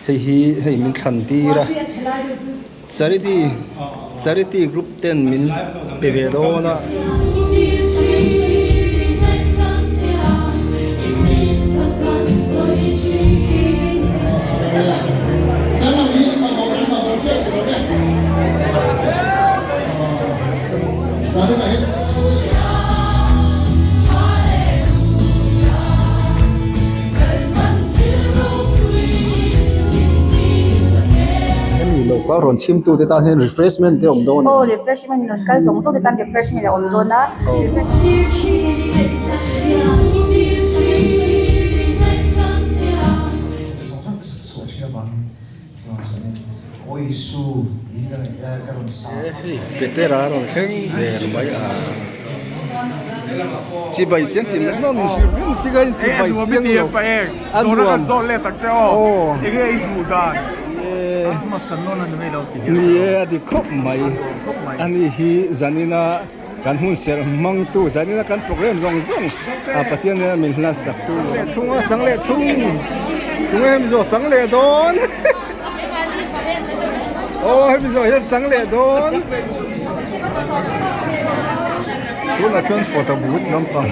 Hei hi hei min thlan tir a charity charity group ten min pe ve dawn a. Hemi lo kal rawn chhim tu te tan hian refreshment te awm dawn Aw refreshment rawn kal zawng zawng te tan refreshment a awm dawn a. Petera a rawn thleng der mai a chibai chiang tih mai nawn hrim hrim chiang a chibai chiang lo a nuam aw ni e a dik khawp mai ani hi zanina kan hun serh hmangtu zanina kan program zawng zawng a Pathian nen a min hlan sak tu thung a chang leh thung tunge hemi zawh chang leh dawn aw hemi zawh hian chang leh dawn tunah chuan photo booth lampang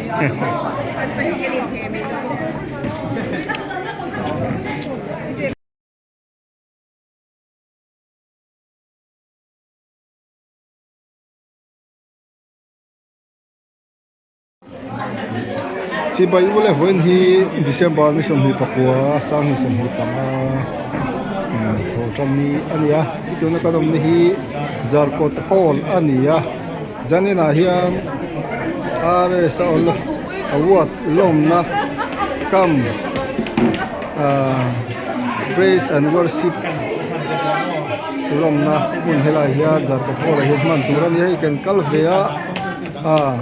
Chibai u leh vawiin hi December ni 24 sang 25 thaw tan ni a ni a tuna kan awmna hi Zarkawt hall a ni a zaninah hian RS a awm award lawmna kam ahh praise and worship lawmna hmun helaiah hian Zarkawt hall ah hian hman tur a ni a hei kan kal ve a ah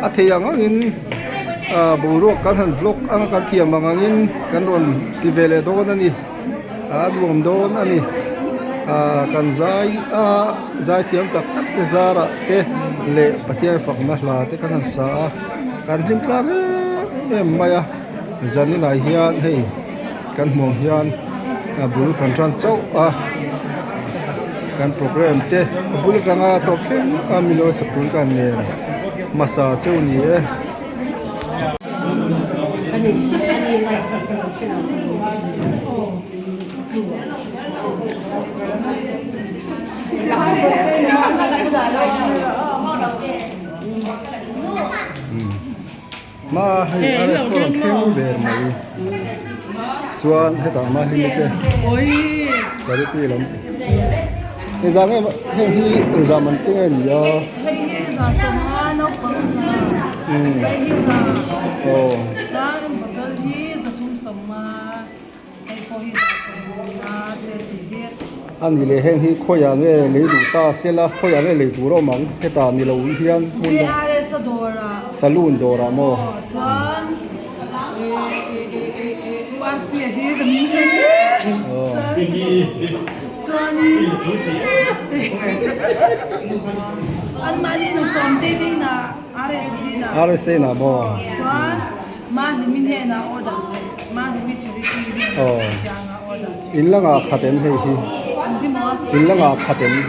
a thei ang angin ah boruak kan han vlog anga kan thiam ang angin kan rawn ti ve leh dawn a ni a nuam dawn a ni ah kan zai a zai thiam tak tak te zarah te leh Pathian fakna hla te kan han sa a kan hlim tlang em em mai a zaninah hian hei kan hmuh ang hian a bul kan tan chauh a kan program te a bul atanga tawp thleng a milo sapul kan nen hmasa cheu ni e. Hma hei a restaurant thleng ber mai chuan hetah hma hi te charity lam engzah nge heng hi engzah man te nge ni a aw. A ni leh heng hi khawiah nge lei duh ta sela khawiah nge lei tur a awm ang hetah ni lo hian hmun dang saloon dawrah maw RS te inah maw. Aw in la ngah khat em hei hi in la ngah khat em hei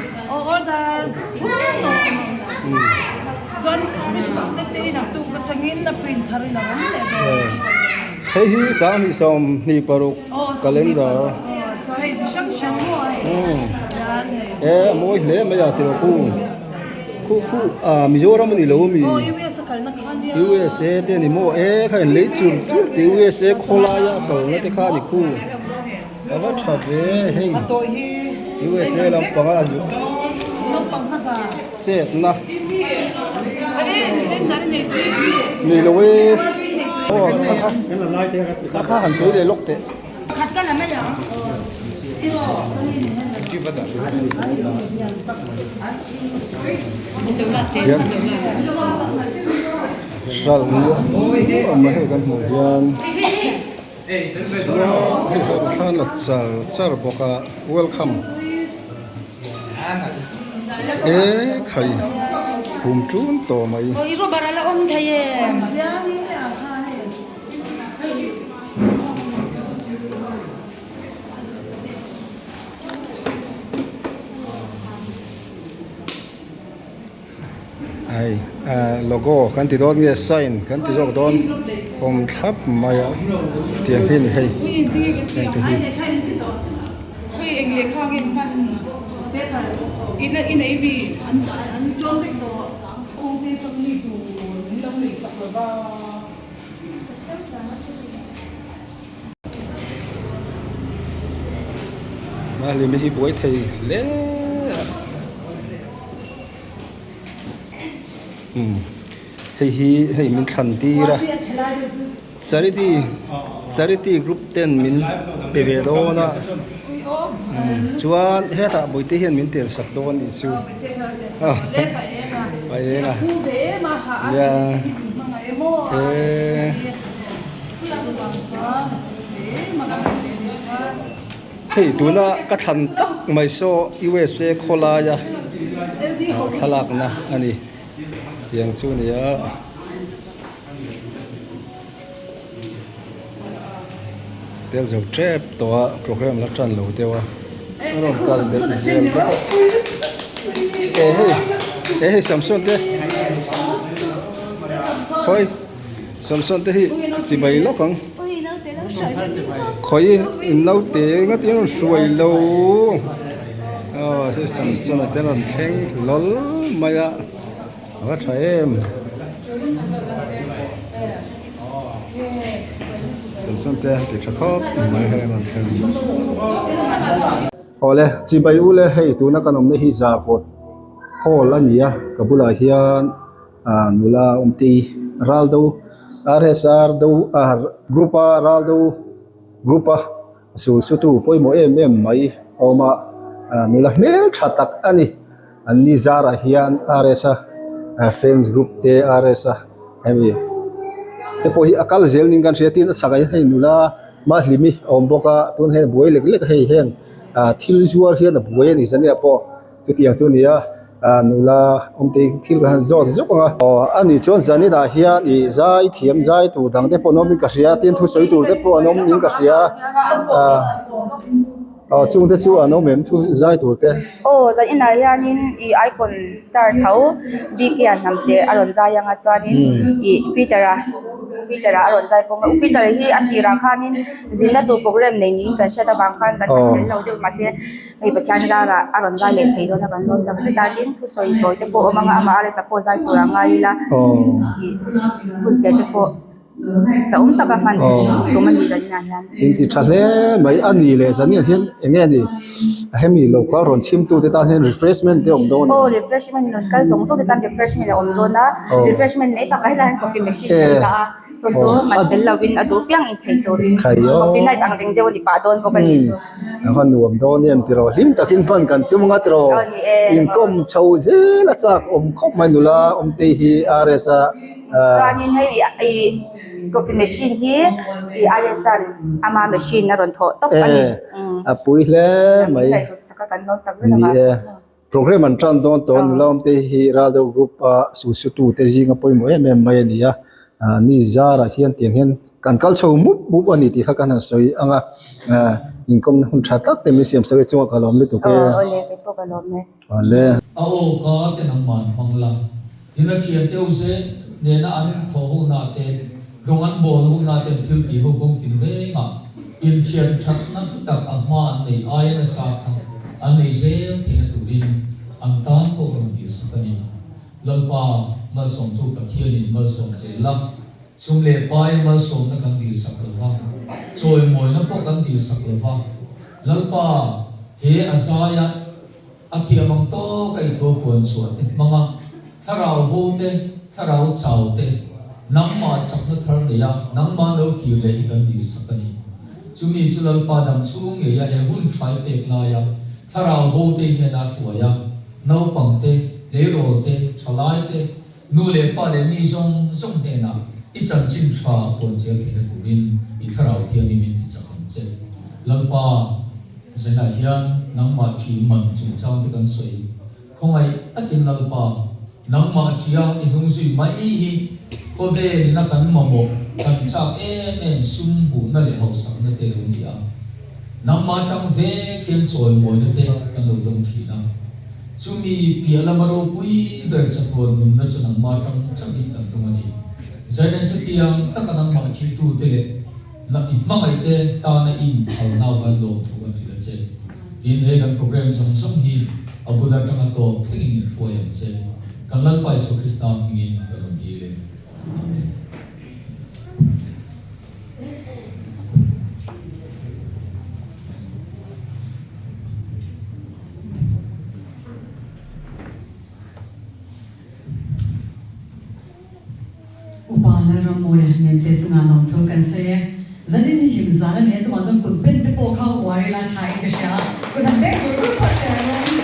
hi 2026 calendar e a mawi hle mai a tiraw khu. Khu khu ah Mizoram a ni lo ami? USA te a ni maw? E kha in lei chur chur tih USA khawlaia a kalna te kha a ni khu. A va tha ve hei USA lampanga a zu chetna nei lo e. Aw kha kha kha kha han sawi leh lawk teh. Hian hral awm a hei kan hmuh hian hei ho thla la char char bawk a welcome e khai hum tun tawh mai. Hei logo kan ti dawn nge sign kan ti zawk dawn awm thlap mai a tiang hi a ni hei heng te hi. Mahlimi hi buai thei hle a umm hei hi hei min thlan tir a charity charity group ten min pe ve dawn a umm chuan hetah bawihte hian min tel sak dawn anih chu a eng a nia eee. Hei tuna ka thlan tak mai saw USA khawlaia thlalakna a ni tiang chu a ni a. Tel zo tep tawh a programme la tan lo deuh a a rawn kal belh zel bawk a e hei e hei Samson te khawi. Samson te hi chi mai lawk ang. Khawi in naute ngati an rawn hruai lo. Aw hei Samson a te an rawn thleng hlawl mai a a va tha em. Samson te an ti tha khawp mai hei an rawn thleng. Awle chibai u le hei tuna kan awmna hi Zarkawt hall a ni a ka bulah hian. ah nula awmte ral do rsr do ah group a ral do group a sul su tu pawimawh em em mai a awm a ah nula hmel tha tak a ni an ni zarah hian rs a fans group te rs a hemi te pawh hi a kal zel niin kan hria tin a chhakah hian hei nula Mahlimi a awm bawk a tun hian a buai lek lek a hei hian ah thil zuar hian a buai a ni zaniah pawh chutiang chu a ni a. Ah nula awmte thil ka han zawt zuk ang a aw a nih chuan zanin ah hian ih zai thiam zai tur dang te pawh an awm in ka hria tin thusawi tur te pawh an awm in ka hria ah aw chung te chu an awm em thu zai tur te. Aw zanin ah hianin ih icon star tho D K a hnam te a rawn zai ang a chuanin ih Peter a Peter a a rawn zai bawk a u Peter hi a tirah khanin zinna tur programme nei niin kan hriat avang khan kan han tel lo deuh mahse. Hei Pathian zarah a rawn zai leh thei dawn a kan lawm tak zet a tin thusawi tawi te pawh a awm ang a amah a resa pawh zai tur a ngai ila ih hunserh te pawh chauhawm taka hman tum a nih dan inah hian. In ti tha hle mai a ni leh zaniah hian eng nge ni hemi lo kal rawn chhim tu te tan hian refreshment te awm dawn a ni. Aw refreshment rawn kal zawng zawng te tan refreshment a awm dawn a refreshment mai bakah helai ah hian coffee machine kan dah a. Chu chu mat tel lovin a duh piang in thei turin coffee night ang reng deuh a ni pah dawn bawk a nih chu. A va nuam dawn em tiraw hlim takin hman kan tum anga tiraw inkawm chho zel a chak awm khawp mai nula Awmtei hi RS a. Chuanin hei ih coffee machine hi ih RS an ama machine a rawn thawh tawp a ni. A pui hle mai. Ni e. Programme an tan dawn tawh a nula awmte hi ral deuh group a susutu te zinga pawimawh em em mai a ni a, ah ni zarah hian tiang hian kan kal chho mup mup a ni tih kha kan han sawi ang a, ah inkawmna hun tha tak te min siam sak e chungah ka lawm lutuk e. Awle. A aw ka te nangman hmang la, tin a thian te use nena an thawh hunah te, rawng an bawl hunah ten thil tih ho kawng tin vengah inthian thatna hlu tak a hma an neih aia nasa kha an nei zel theihna turin an tan pawh rawn tihsak a ni. Lalpa malsawmtu Pathianin malsawm che la, sum leh paia malsawmna kan tihsak lo va, chawimawina pawh kan tihsak lo va, Lalpa he a zaia A thiam ang tawk a i thu a puan chhuah te hmang a, thlarau bo te, thlarau chau te, nangmah chakna thar nei a, nangmah lo kir leh hi kan tihsak a ni. Chumi chu Lalpa dam chhung ngei a he hun hrai pek lai a, thlarau bo te hian a hruai a, naupang te, tleirawl te, thalai te, nu leh pa leh mi zawng zawng hnenah i chanchin tha a puan zel theihna turin i thlarau thiangin min tichak ang che. Lalpa, Zenah hian nangmah ṭi man chungchang te kan sawi. Khawngaih takin Lalpa, nangmah ṭia i hnung zui mai hi khawvelin a kan mamawh kan chak em em sum hmuhna leh hausakna te lo ni a. Nangmah ṭang vek hian chawimawina te kan lo dawng ṭhin a. Chumi piah lama ropui ber chatuan nunna chu nangmah atang chauhin kan tum a ni. Zainen chutiang taka nangmah thiltute leh i hmangaihte tana i inphalna van lawmthu kan hrilh a che. Tin, he kan program zawng zawng hi a bul atanga tawp thlengin min hruai ang che. Kan Lalpa Isua Krista hmingin kan rawn dil e. Amen. Upa Lalrammawia Ngente chungah lawmthu kan sawi e. Zanin hi hlim zal a ni a, chungah chuan kut ben te pawh kha uar ila tha in ka hria a, kut han beng tur tur phawt teh ang awm.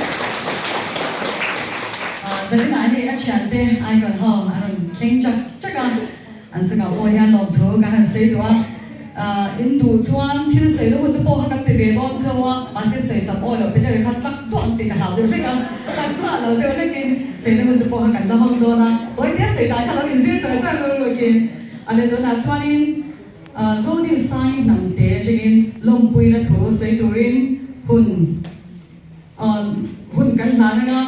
Zaninah hei a thiante icon ho an rawn thleng chak chak a. An chungah pawh hian lawmthu kan han sawi duh a, in duh chuan thil sawi na hun te pawh kha kan pe ve dawn cheu a, mahse sawi tam aw loh Peter kha tlak duah ang tih ka hlau deuh hlek a, tlak duah lo deuh hlekin sawi na hun te pawh kha kan la hawng dawn a, tawi te sawi dan kha lo inzir char char rul rukin a leh tunah chuanin Zodin Sangi hnamte atangin lawmpuina thu sawi turin hun Hun kan hlan anga,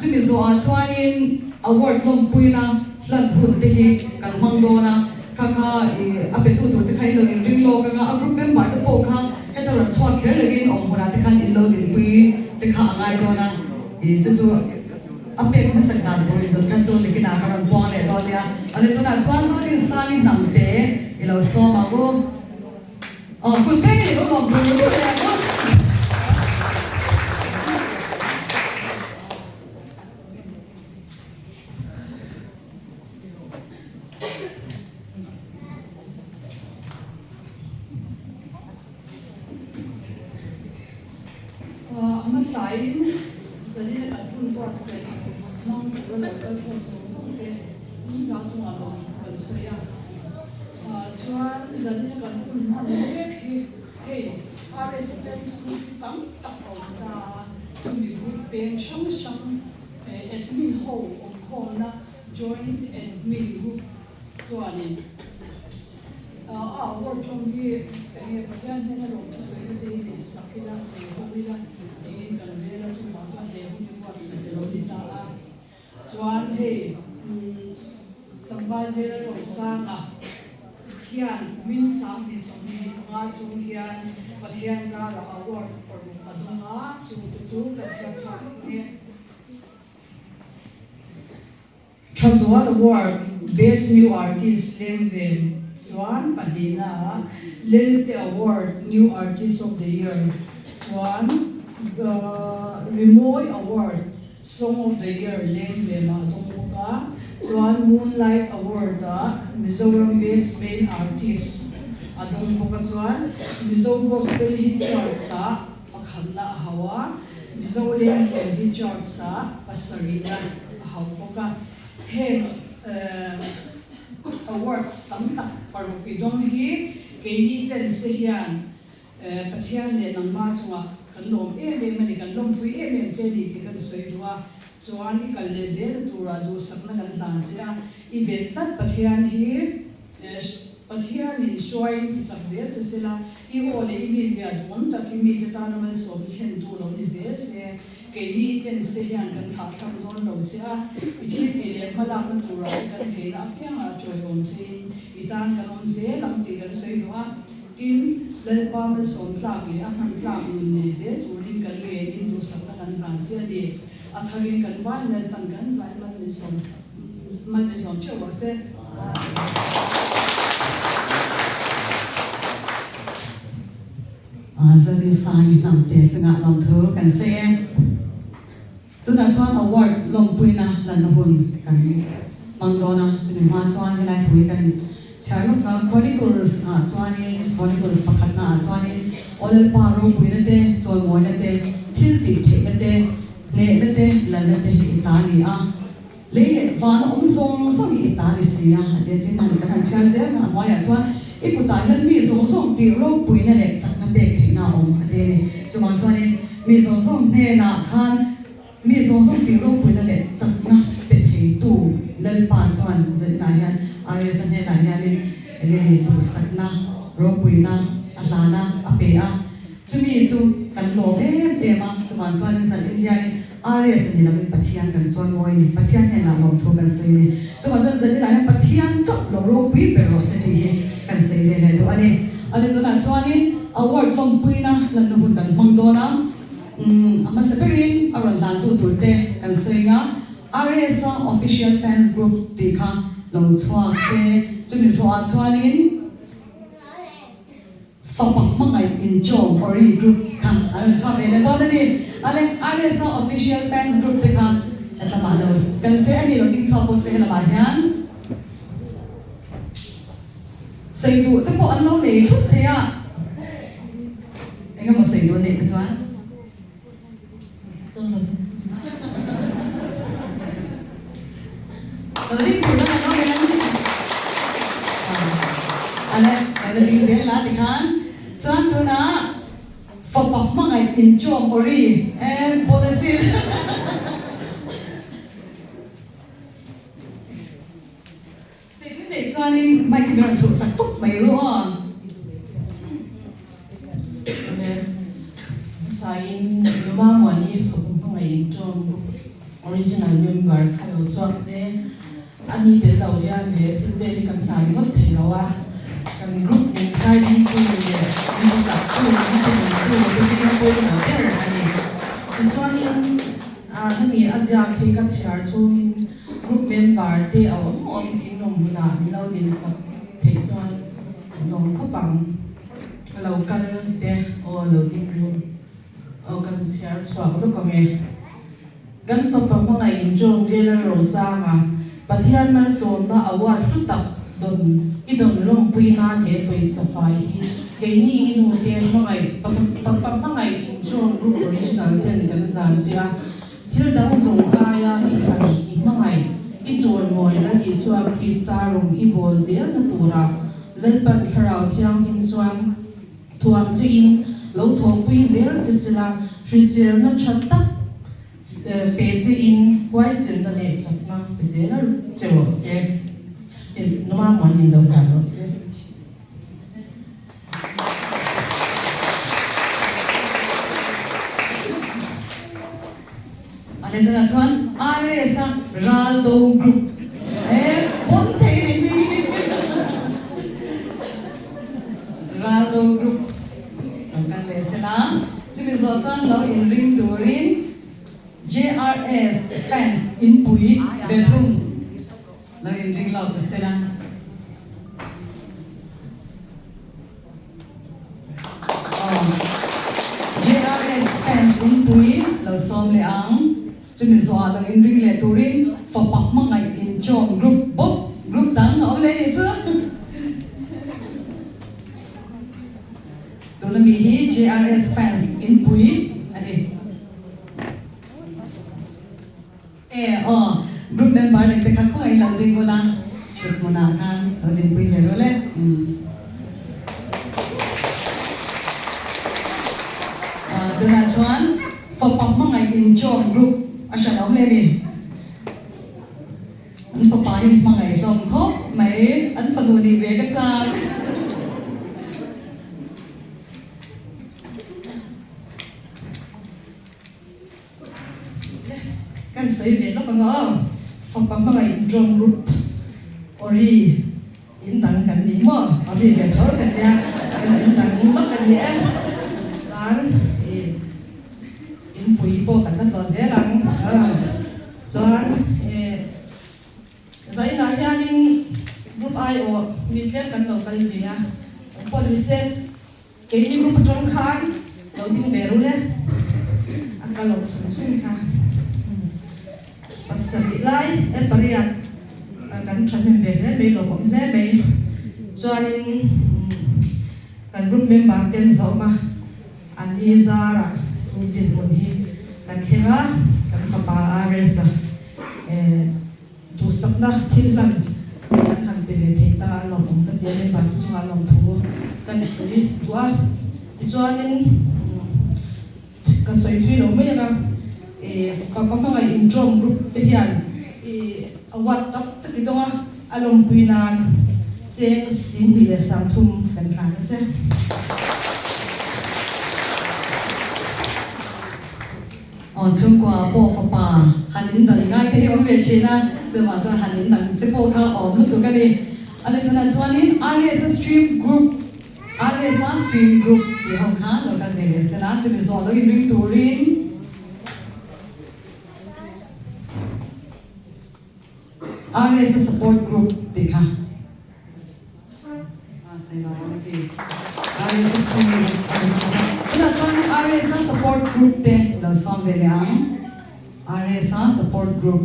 chumi zawhah chuanin award lawmpuina hlan hun te hi kan hmang dawn a, kha kha a petu tur te kha in lo inring lawk anga, a group member te pawh kha heta rawn chhuak kher lovin awm hmunah te khan in lo dinpui te kha a ngai dawn a, chu chu a pek hmasak dan tur indawt kha chu nikinah ka rawn puang leh dawn nia. Awle tunah chuan Zodin Sangi hnamte i lo sawm ang u. Aw kut phei i lo lawm tur tur leh ang u. A hmasain zanina kan hun buatsaih hmang tura lo kal khawm zawng zawng te in za chungah lawmthu kan sawi a. Chuan zanina kan hun hman mek hi hei RS Fans group hi tam tak a awm ta a, chumi group peng hrang hrang admin ho awmkhawmna joint admin group chuanin A award hlawm hi enge Pathian hian a lawm thusawi na te hi neih sak ila, nei ho ila tiin kan rel a, chuvang chuan he hun hi buatsaih a lo ni ta a. Chuan hei tlangval jail a rawn sang a hian kumin 2025 chung hian Pathian zarah award paruk a dawng a, chungte chu kan chhiat chhuak vek ang e. Thazual Award, Best New Artist Lengzem chuan pahnihna, Lelte Award, New Artist of the Year chuan Rimawi Award, Song of the Year Lengzemah a dawng bawk a, chuan Moonlight Award-ah Mizoram Best Male Artist a dawng bawk a, chuan Mizo Gospel Hit Charts-ah pakhatna a hauh a, Mizo Lengzem Hit Charts-ah pasarihna. a hauh bawk a, heng awards tam tak paruk i dawng hi keini fans te hian Pathian leh nangmah chungah kan lawm em em a ni, kan lawmpui em em che a ni tih kan sawi duh a, chuan i kal leh zel turah duhsakna kan hlan che a, i bet tlat Pathian hi Pathianin hruaiin ti chak zel che sela, i aw leh i mizia duhawm tak hi mite tana malsawm i thlentu lo ni zel se. Keini i fans te hian kan thlah thlang dawn lo che a, i thil tih leh hmalakna turah te kan theihna apiangah chawiawm chein i tan kan awm zel ang tih kan sawi duh a. Tin, Lalpa malsawm tlak leh a hman tlak nun nei zel turin kan ngenin duhsakna kan hlan che a ni. A tharin kan vain Lalpan kan zai mal min sawm mal min sawm theuh rawh se. Zalin Sangi hnamte chungah lawmthu kan sawi e. Tunah chuan award lawmpuina lanna hun kan hmang dawn a, chumi hma chuan helai thu hi kan chhiar lawk a, Chronicles ah chuanin Chronicles pakhatna ah chuanin Aw Lalpa ropuina te, chawimawina te, thil tih theihna te, hnehna te, lalna te hi i ta a ni a. Lei leh van a awm zawng zawng hi i ta ni si a, a ti a, tin ani kan han chhiar zel na a hnuaiah chuan i kutah hian mi zawng zawng tih ropuina leh chakna pek theihna a awm a ti a ni. Chuvang chuanin mi zawng zawng hnenah khan mi zawng zawng tih ropuina leh chakna pe theitu Lalpa chuan zaninah hian RS-a hnenah hianin enge ni duhsakna ropuina a hlan a, a pe a, chumi chu kan lawm em em a, chuvang chuanin zanin hianin. RS a ni lovin Pathian kan chawimawi a ni. Pathian hnenah lawmthu kan sawi a ni. Chuvang chuan zaninah hian Pathian chauh lo ropui ber rawh se tih hi kan sawi ve leh duh a ni. A leh tunah chuanin award lawmpuina lanna hun kan hmang dawn a. Umm a hmasa berin a rawn hlantu turte kan sawi ang a. RS-a official fans group tih kha lo chhuak se. Chumi zawhah chuanin. Fapa hmangaih inchawm Ori group kha an rawn chhuak ve leh dawn a ni. Ale RSA official fans group te kha hetlamah lo kal se a ni lo ding chhuak bawk se helamah hian sawi duh te pawh an lo nei thut thei a, engemaw sawi duh a neih te chuan. Lo ding tur dang an awm em? Ale, lo la ding zel la tikhan chuan tunah fapa hmangaih inchawm ori em policy Sehmun neih chuanin mic hi min rawn chhuh sak tawp mai ru aw. Awle, hmasaiin Numa Muani fapa hmangaih tawng original member kha lo chhuak se, a ni tel lo hian leh thil vel hi kan hlan ngawt thei lo a, kan group min khai dingtu leh min chaktu, min tinungtu te zinga pawimawh ber a ni. Tichuanin hemi a ziak hi ka chhiar chhungin Group member te a awm awm in awm hunah min lo din sak theih chuan lawm khawp ang. A lo kal te aw lo ding ru aw kan chhiar chhuak lawk ang e. Kan fapa hmangaih in John J Lalrosanga Pathian malsawmna award hlu tak dawn i dawn lawmpui nan he pawisa fai hi keini i nu te hmangaih fapa hmangaih in John Group Original ten kan hlan che a. Thil dang zawng aia i thlan i hmangaih, i chawimawi Lal Isua Krista rawng i bawl zelna turah Lalpan Thlarau Thianghlim chuan thuam che in lo thawhpui zel che sela, hriselna tha tak pe che in huaisenna leh chakna pe zel che rawh se. Numa muanin lo hlan rawh se. A letterah chuan RS a Raldo Group he pawn thei ni hming hi Raldo Group lo kal leh sela chumi zawh chuan lo inring turin JRS fans inpui ve thung. Lo inring lo ta sela. Aw. JRS fans inpui lo sawm leh ang. Chumi zawhah lo inring leh turin fapa hmangaih inchawm group bawk group dang a awm leh nih chu. Tuna mi hi JRS fans inpui a ni. E aw, group member leh te kha khawngaih lo ding ula, thut hmunah khan lo dinpui ve rawh le. Umm. Aw, tunah chuan fapa hmangaih inchawm group a hran awm leh ni. An fapa hi hmangaih hlawm khawp mai, an fanu nih ve ka chak. Kan sawi ve lawk ang aw, fapa hmangaih drum group ori in dang kan ni maw, ori ve tho kan nia, kan in dang lawk a ni e, chuan ih in pui pawh kan la tlawh zel ang chuan ih zainah hianin group aiawh mi tlem kan lo kal ve a, pawh ni se. Keini group atang khan lo ding ve ru le, a kal awm chhung chhung kha pasarih lai e pariat kan thahnem ve hle mai, lawmawm hle mai. Chuanin kan group member te an zawm a, an ni zarah tun dinhmun hi kan thleng a, kan fapa RS-a Duhsakna thil hlan kan han pe ve thei ta a lawmawm ka ti a, member te chungah lawmthu kan sawi duh a. Tichuanin ka sawi thui lo mai ang a, ih fapa hmangaih intawm group te hian ih award tak tak i dawng a, a lawmpui nan cheng 10,000 leh 30 kan hlan a che. Aw. Aw chhungkua ah pawh fapa han in dan ngai te hi awm ve thin a, chuvang chuan han in dang te pawh kha awm lutuk a ni. A lehkhanah chuanin RSA Stream Group, RSA Stream Group tih ho kha lo kal ve leh sela, chumi zawh lo inring turin. RSA Support Group tih kha a sawi lo ang ti. RSA Stream Group a ni bawk a. Tunah chuan RSA Support Group te lo sawm ve leh ang. RSA Support Group.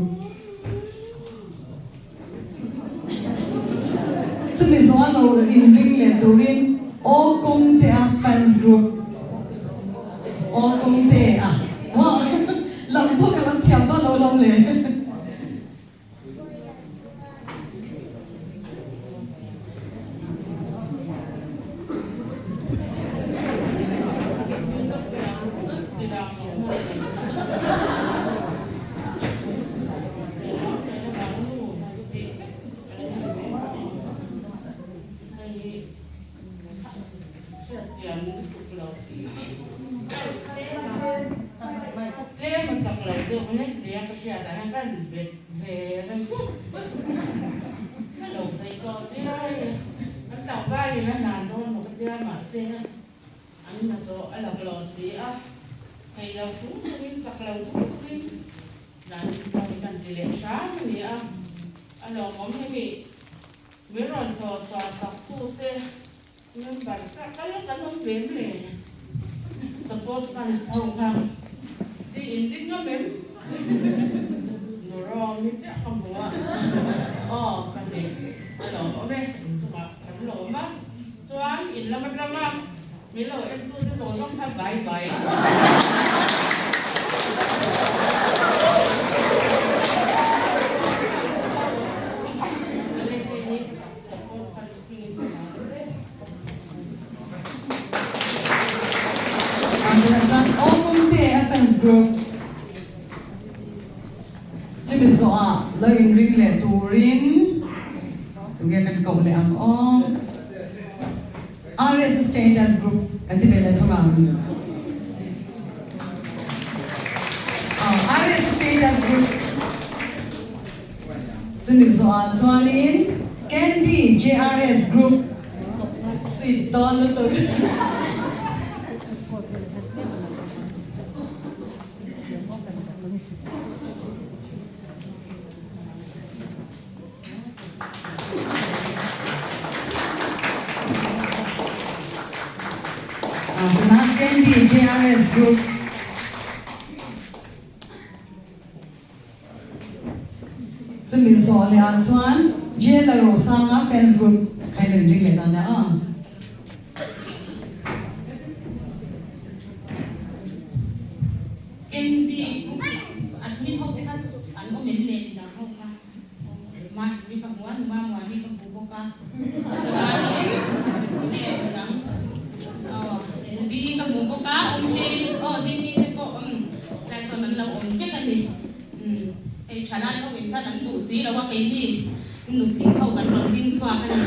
Chumi zawh a lo inring leh turin Aw Kawngtea Fans Group Aw Kawngtea Wow lam pawh ka lam thiam vak lo lawm le. An na tawh a laklawh si a, thei lo chung chungin chak lo chung chungin nan rawn kan ti leh hram a ni a, a lawmawm hemi min rawn thawh chhuah sak tute member ka kal kan awm ve em le? Support fans ho kha ti in ding ngam em? Nurawm hi chiah ka hmu a, aw ka ni a lawmawm e inchungah kan lawm a. Chuan in lam atanga min lo entute zawng zawng kha bye bye. Chuan Awmawmte a fans group chumi zawhah lo inring leh turin tunge kan koh leh ang aw. RS Status Group kan ti ve leh thung ang. RS Status Group chumi zawhah chuanin Candy JRS Group sweet dawn lutuk. Tunah Candy JRS Group chumi zawh leh ah chuan Jailer Rosanga Fans Group kha in ring leh dan a. Candy Group admin ho te kha an awm em le midang ho kha. Mahni ka hmu a, numa muani ka hmu bawk a, chuanin nge midang aw Di ka hmu bawk a, awm hi aw Dimi te pawh umm tlai sawn an lo awm vek a ni, umm hei thalai ho in khan an duh si lo a keini nutling ho kan rawn ding chhuak a ni.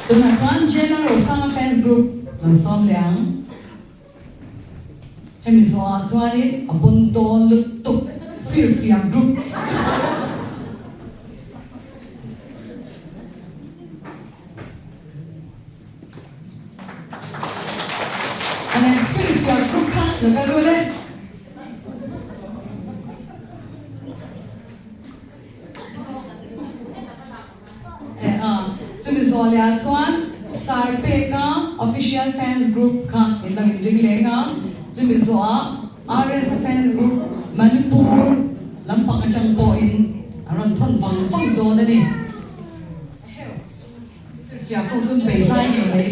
Tunah chuan Jailer Rosanga Fans Group lo sawm leh ang. Hemi zawhah chuanin a pawn dawn lutuk firfiak group. Ale firfiak group kha lo kal ru le. Chumi zawh leh ah chuan Sir Peka Official Fans Group kha in lo inring leng a, chumi zawh ah RSA Fans Group Manipur lampang atang pawhin a rawn thawn vang vang dawn a ni. Fiah pawh chu bei hlai ngei mai.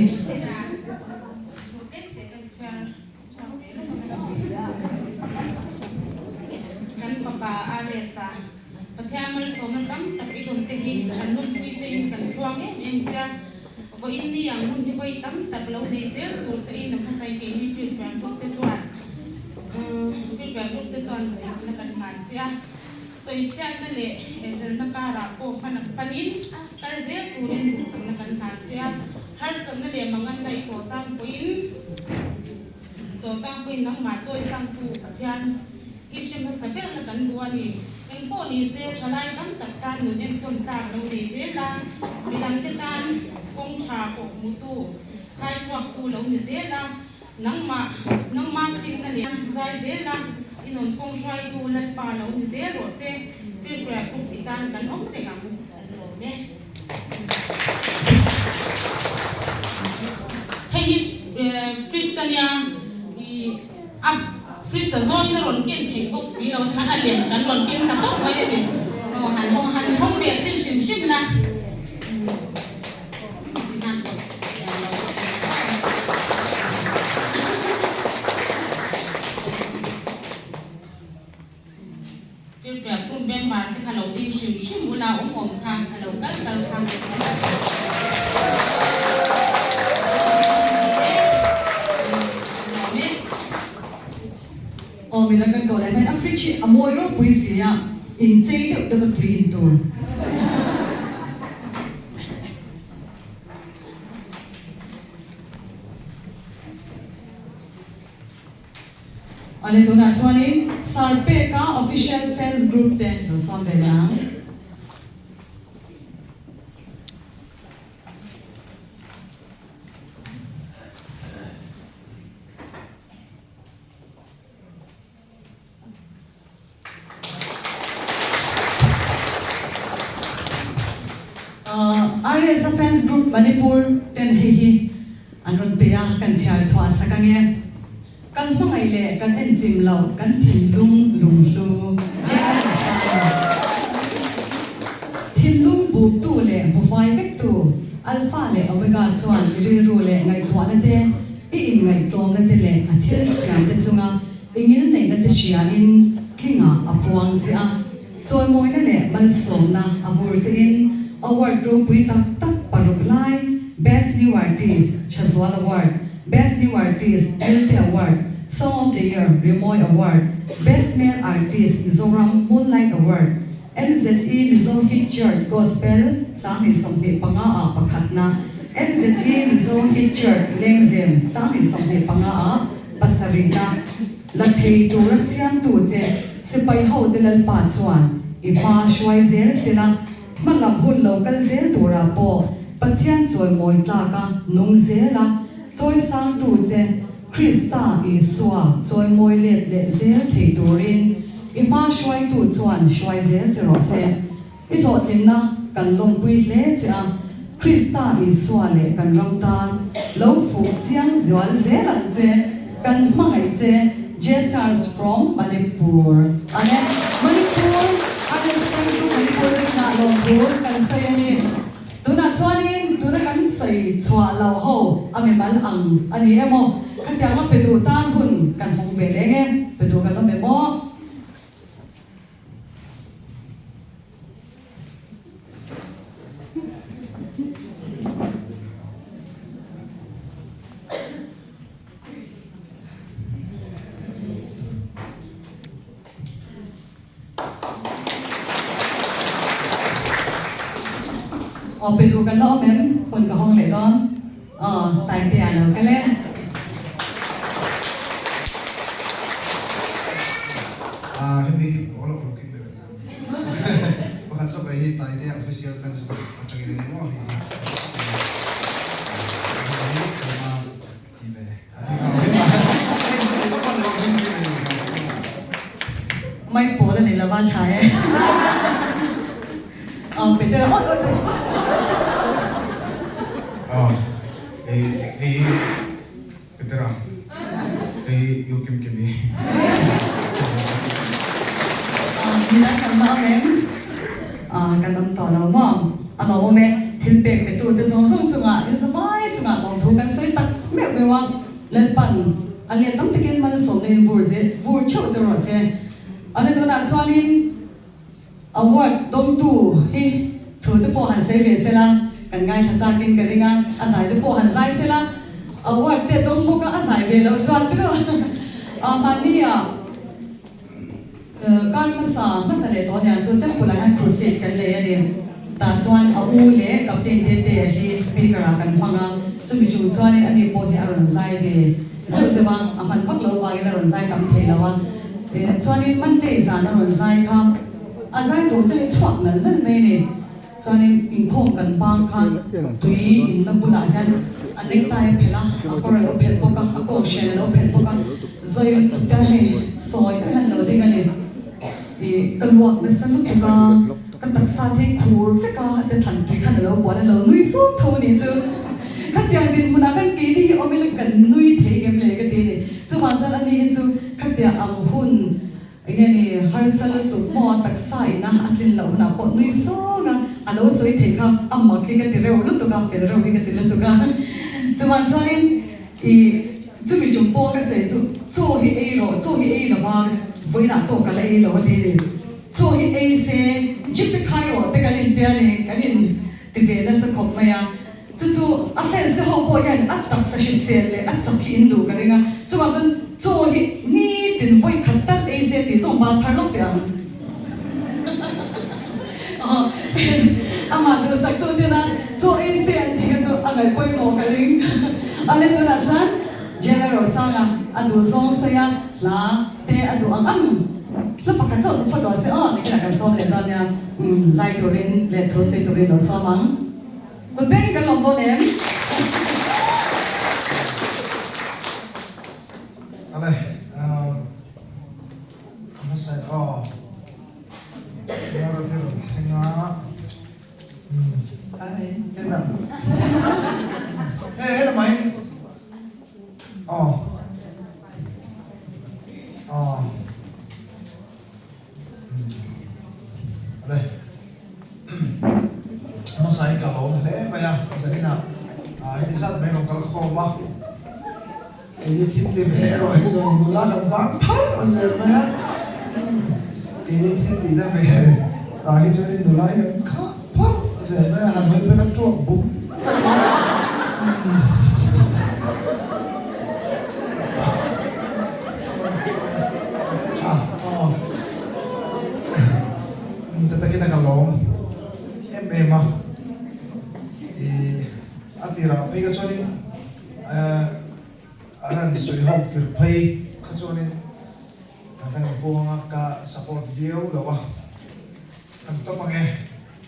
Kan fapa RSA Pathian malsawmna tam tak i dawn te hi kan lungpui che in kan chhuang em em che a, vawiin ni ang hun hi vawi tam tak lo nei zel tur che in a hmasai keini Pilpian Group te chuan Pilpian Group te chuan duhsakna kan hlan che a, sawichhiatna leh elrelna karah pawh hman panin kal zel turin duhsakna kan hlan che a, harsa. Harsatna leh manganna i tawh chang pawhin tawh chang pawhin nangmah chawi sangtu Pathian i hre hmasa berna kan duh a ni. Engpawh ni se thalai tam tak tan nun entawn tlak lo nei zel a, midangte tan kawng tha kawh hmutu, khai chhuaktu lo ni zel a, nangmah nangmah finna leh zai zel a, i nun kawng hruaitu Lalpa lo ni zel rawh se, Firfriah group i tan kan awm reng ang kan lawm e. Hei hi fridge a nia ih a fridge a zawngin a rawn ken theih bawk si lo khan a lem kan rawn ken ta tawp mai a ni. Aw han hawng han hawng ve chhin hrim hrim la. Firfiak kum member te kha lo ding hrim hrim ula awm awm kha a lo kal kal kha. Aw mila kan tawh leh hmel a fridge hi a mawi ropui si a in chei deuh deuh a tui in tur. Awle tunah chuanin Sir Peka Official Fans Group te lo sawm ve leh ang. RSA Fans Group Manipur ten hei hi an rawn pe a, kan chhiar chhuah sak ange. Kan hmangaih leh kan enchim loh kan thinlung lunghlu JN Sanga. Thinlung buktu leh hmufai vektu Alpha leh Omega chuan i rilru leh ngaihtuahna te, i inngaihtlawmna te leh a thil siamte chunga I ngilneihna te hriain tlingah a puang che a, chawimawina leh malsawmna a vur chein award ropui tak tak paruk lai, Best New Artist, Thazual Award, Best New Artist, Milte Award, Song of the Year, Rimawi Award, Best Male Artist, Mizoram Moonlight Award, MZE Mizo Hit Chart Gospel 2025 ah pakhatna, MZE Mizo Hit Chart Lengzem 2025 ah pasarihna, la thei tura siamtu che sipai hote Lalpa chuan i hma hruai zel sela, hma lam hun lo kal zel turah pawh Pathian chawimawi tlaka nung zela chawisangtu che Krista Isua chawimawi let leh zel thei turin i hma hruaitu chuan hruai zel che rawh se. I hlawhtlinna kan lawmpui hle che a, Krista Isua leh kan ram tan lo fuh chiang zual zel ang che, kan hmangaih che, J-Stars from Manipur. Ane, Manipur, RS Fans Group Manipur te hnah lawmthu kan sawi a ni. Tunah chuanin tuna kan sawi chhuah loh ho a mimal ang a ni emaw, khatianga pe duh tan hun kan hawng ve leng e, pe duh kan awm em aw? Aw pe tur kan la awm em? Hun ka hawng leh dawn. Aw Taitea lo kal e. Ah hemi hi aw lo kim ber a Pakhat zawk ai hi Taitea official fans group atangin a ni maw hei hi. Hei hi keimah ti ve. Mai pawl a ni lova tha e. Aw Peter awi awi awi. Aw hei hei hi Peter a hei hi U Kim Kimi. Nila kan la awm em? Kan awm tawh lo maw? A lo awm e. Thil pek pe tute zawng zawng chungah in zavai chungah lawmthu kan sawi tak meuh meuh a. Lalpan a let tam takin malsawmna in vur zet vur theuh che rawh se. A la tunah chuanin award dawngtu hi thu te pawh han sawi ve sela kan ngaithla chakin ka ring a, a zai te pawh han zai sela award te dawng bawk a, a zai ve loh chuan tiraw mahnia Kar hmasa hmasa leh tawh nia chu temple ah hian crusade kan nei a ni. Tah chuan a u leh Captain Tetea hi speaker ah kan hmang a, chumi chung chuanin ani pawh hi a rawn zai ve zeuh zeuh a, a hman vak loh vangin a rawn zai tam thei lo a. Chuanin Monday zan a rawn zai kha a zai zo chuan i chhuak nal nal mai a ni. Chuanin inkhawm kan bang kha tui inna bulah hian a necktie a phelh a, a kawr a lo phelh bawk a, a kawng hrian a lo phelh bawk a, zawi lutuk te hei sawi te hian lo ding a ni. Ih ka luak nasa lutuk a, ka taksa te hi khur vek a, te than tui khan a lo bual a, lo nui suk tho a nih chu. Khatiang dinhmunah khan keini hi awm ila kan nui thei ngem le ka ti a ni. Chuvang chuan ani hi chu khatiang ang hun Enge ni harsa lutuk maw a taksa ina a tlin loh hunah pawh nui sawng a, a lo sawi thei kha a mak hi ka ti reuh lutuk a, fel reuh hi ka ti lutuk a. Chuvang chuanin i chumi chung pawh ka sawi chu chaw hi ei rawh, chaw hi ei lova vawiinah chaw ka la ei lo a ti ni. Chaw hi ei se jeep te khai rawh te kan intia ni, kan in ti ve nasa khawp mai a. Chu chu a fans te ho pawh hian a taksa hrisel leh a chak hi in duh ka ring a, chuvang chuan chaw hi nitin vawi khat tal ei se tih zawng ban phar lawk teh ang. Amah duhsak tu tena chaw ei se an tih kha chu a ngaih pawimawh ka ring. A let tunah chuan Jailer Rosanga a duh zawng sawi a, hla te a duh ang ang. Hla pakhat chauh chu phawt rawh se aw, nikin ah kan sawm leh dawn nia, zai turin leh thu sawi turin lo sawm ang. Kut beng kan lawm dawn em? Ale, hmasa aw. Mora te rawn thleng a. Ai, heta. Hei, heta mai. Aw. Aw. Ale. Hmasa in ka lawm hle mai a, zaninah heti zat mai rawn kal khawm a, keini thil ti ve erawh hi zawng nula kan vang phar a zel mai a, keini thil tih na ve tah hi chuanin nula hi kan khah phar a zel mai a, han hawi phei ka tuak bum vek a. Tha aw. Ta takin a ka lawm em em a, ih a tirah phei kha chuanin an han sawi ho tir phei kha chuanin kan inbuang a, ka support viau lo a, kan tawp ang e,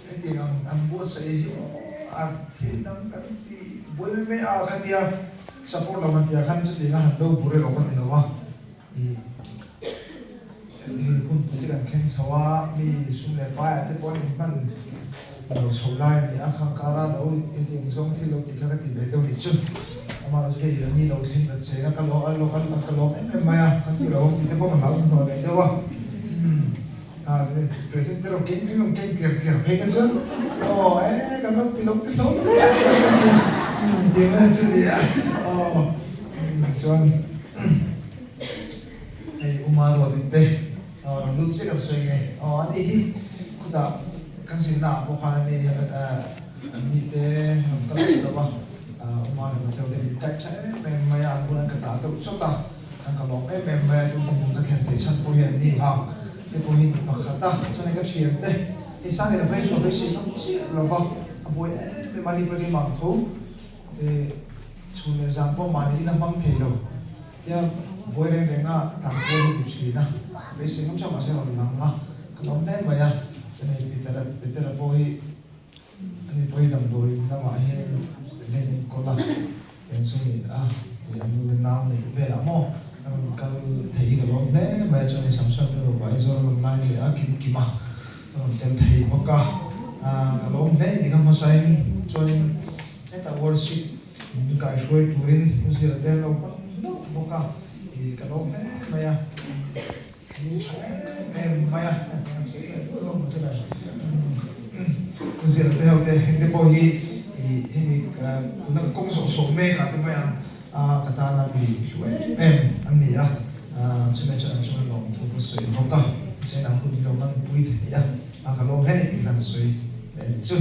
hetiang ang an buatsaih hi a thil dang kan ti buai mai mai a khatia support lo han tihah khan chutiang a han do bur erawh ka ni lo a. Ih hei hun pui te kan thleng chho a, mi sum leh pai ah te pawh an inhman lo chho lai a ni a, khang kara lo hetiang zawng thil lo tih kha ka ti ve deuh nih chu. Amah chu hei an ni lo thleng ta cheng a, ka lo a lo kal ka lawm em em mai a, kan ti lo ang tih te pawh ka hlau hnuhnawh leh deuh a. Umm ah present te rawn keng phei rawn keng tliar tliar phei kha chuan aw e kan lo ti lo ti hlawm hle mai kan ti umm tih mai chu ni a aw chuan. Hei Uma ruatin te rawn lut chiah kan sawi nge aw a nih hi khutah kan zinna ah pawh khan ani an ni te rawn kal chiah lo va Uma leh Mateo te min kaih tha em em mai a an bulah ka tah deuh chawt a an ka lawm em em mai a tun hmun ka thlen theih chhan pawh hi an ni vang khi pawh hi ni pakhat a chuan hei ka thian te hei sang in a phei chhuah beisei ngam chiah lo va a buai em em a ni pawh hi mang tho Chhun leh zan pawh mahni in a hmang thei lo. Tia buai reng reng a tlan kual hi ti thin a, beisei ngam chauh mahse a rawn lang a, ka lawm hle mai a. Chuan hei Peter-a Peter-a pawh hi ani pawh hi damdawi lamah hian len enkawl a, eng chu ni a, ih an nu leh nau neih velah maw a rawn kal thei hi ka lawm hle mai a. Chuan hei Samson te nupa Aizawl a rawn lai leh a, kim kim a a rawn tel thei bawk a, ka lawm hle ni ka hmasain chuanin. Heta worship min kaihruai turin U Zira te an lo hman hlauh bawk a, ih ka lawm hle mai a, min tha em em mai a, an sawi leh duah duah ang che le. U Zira te ho te heng te pawh hi ih hemi tuna ka kawng zawh chhoh mek ah te mai ang a ka tana mi hlu em em an ni a, chumi chuan an chunga lawmthu ka sawi bawk a, chen ang hun hi lo hmanpui thei a. A ka lawm hle ni tih khan sawi leh ni chu.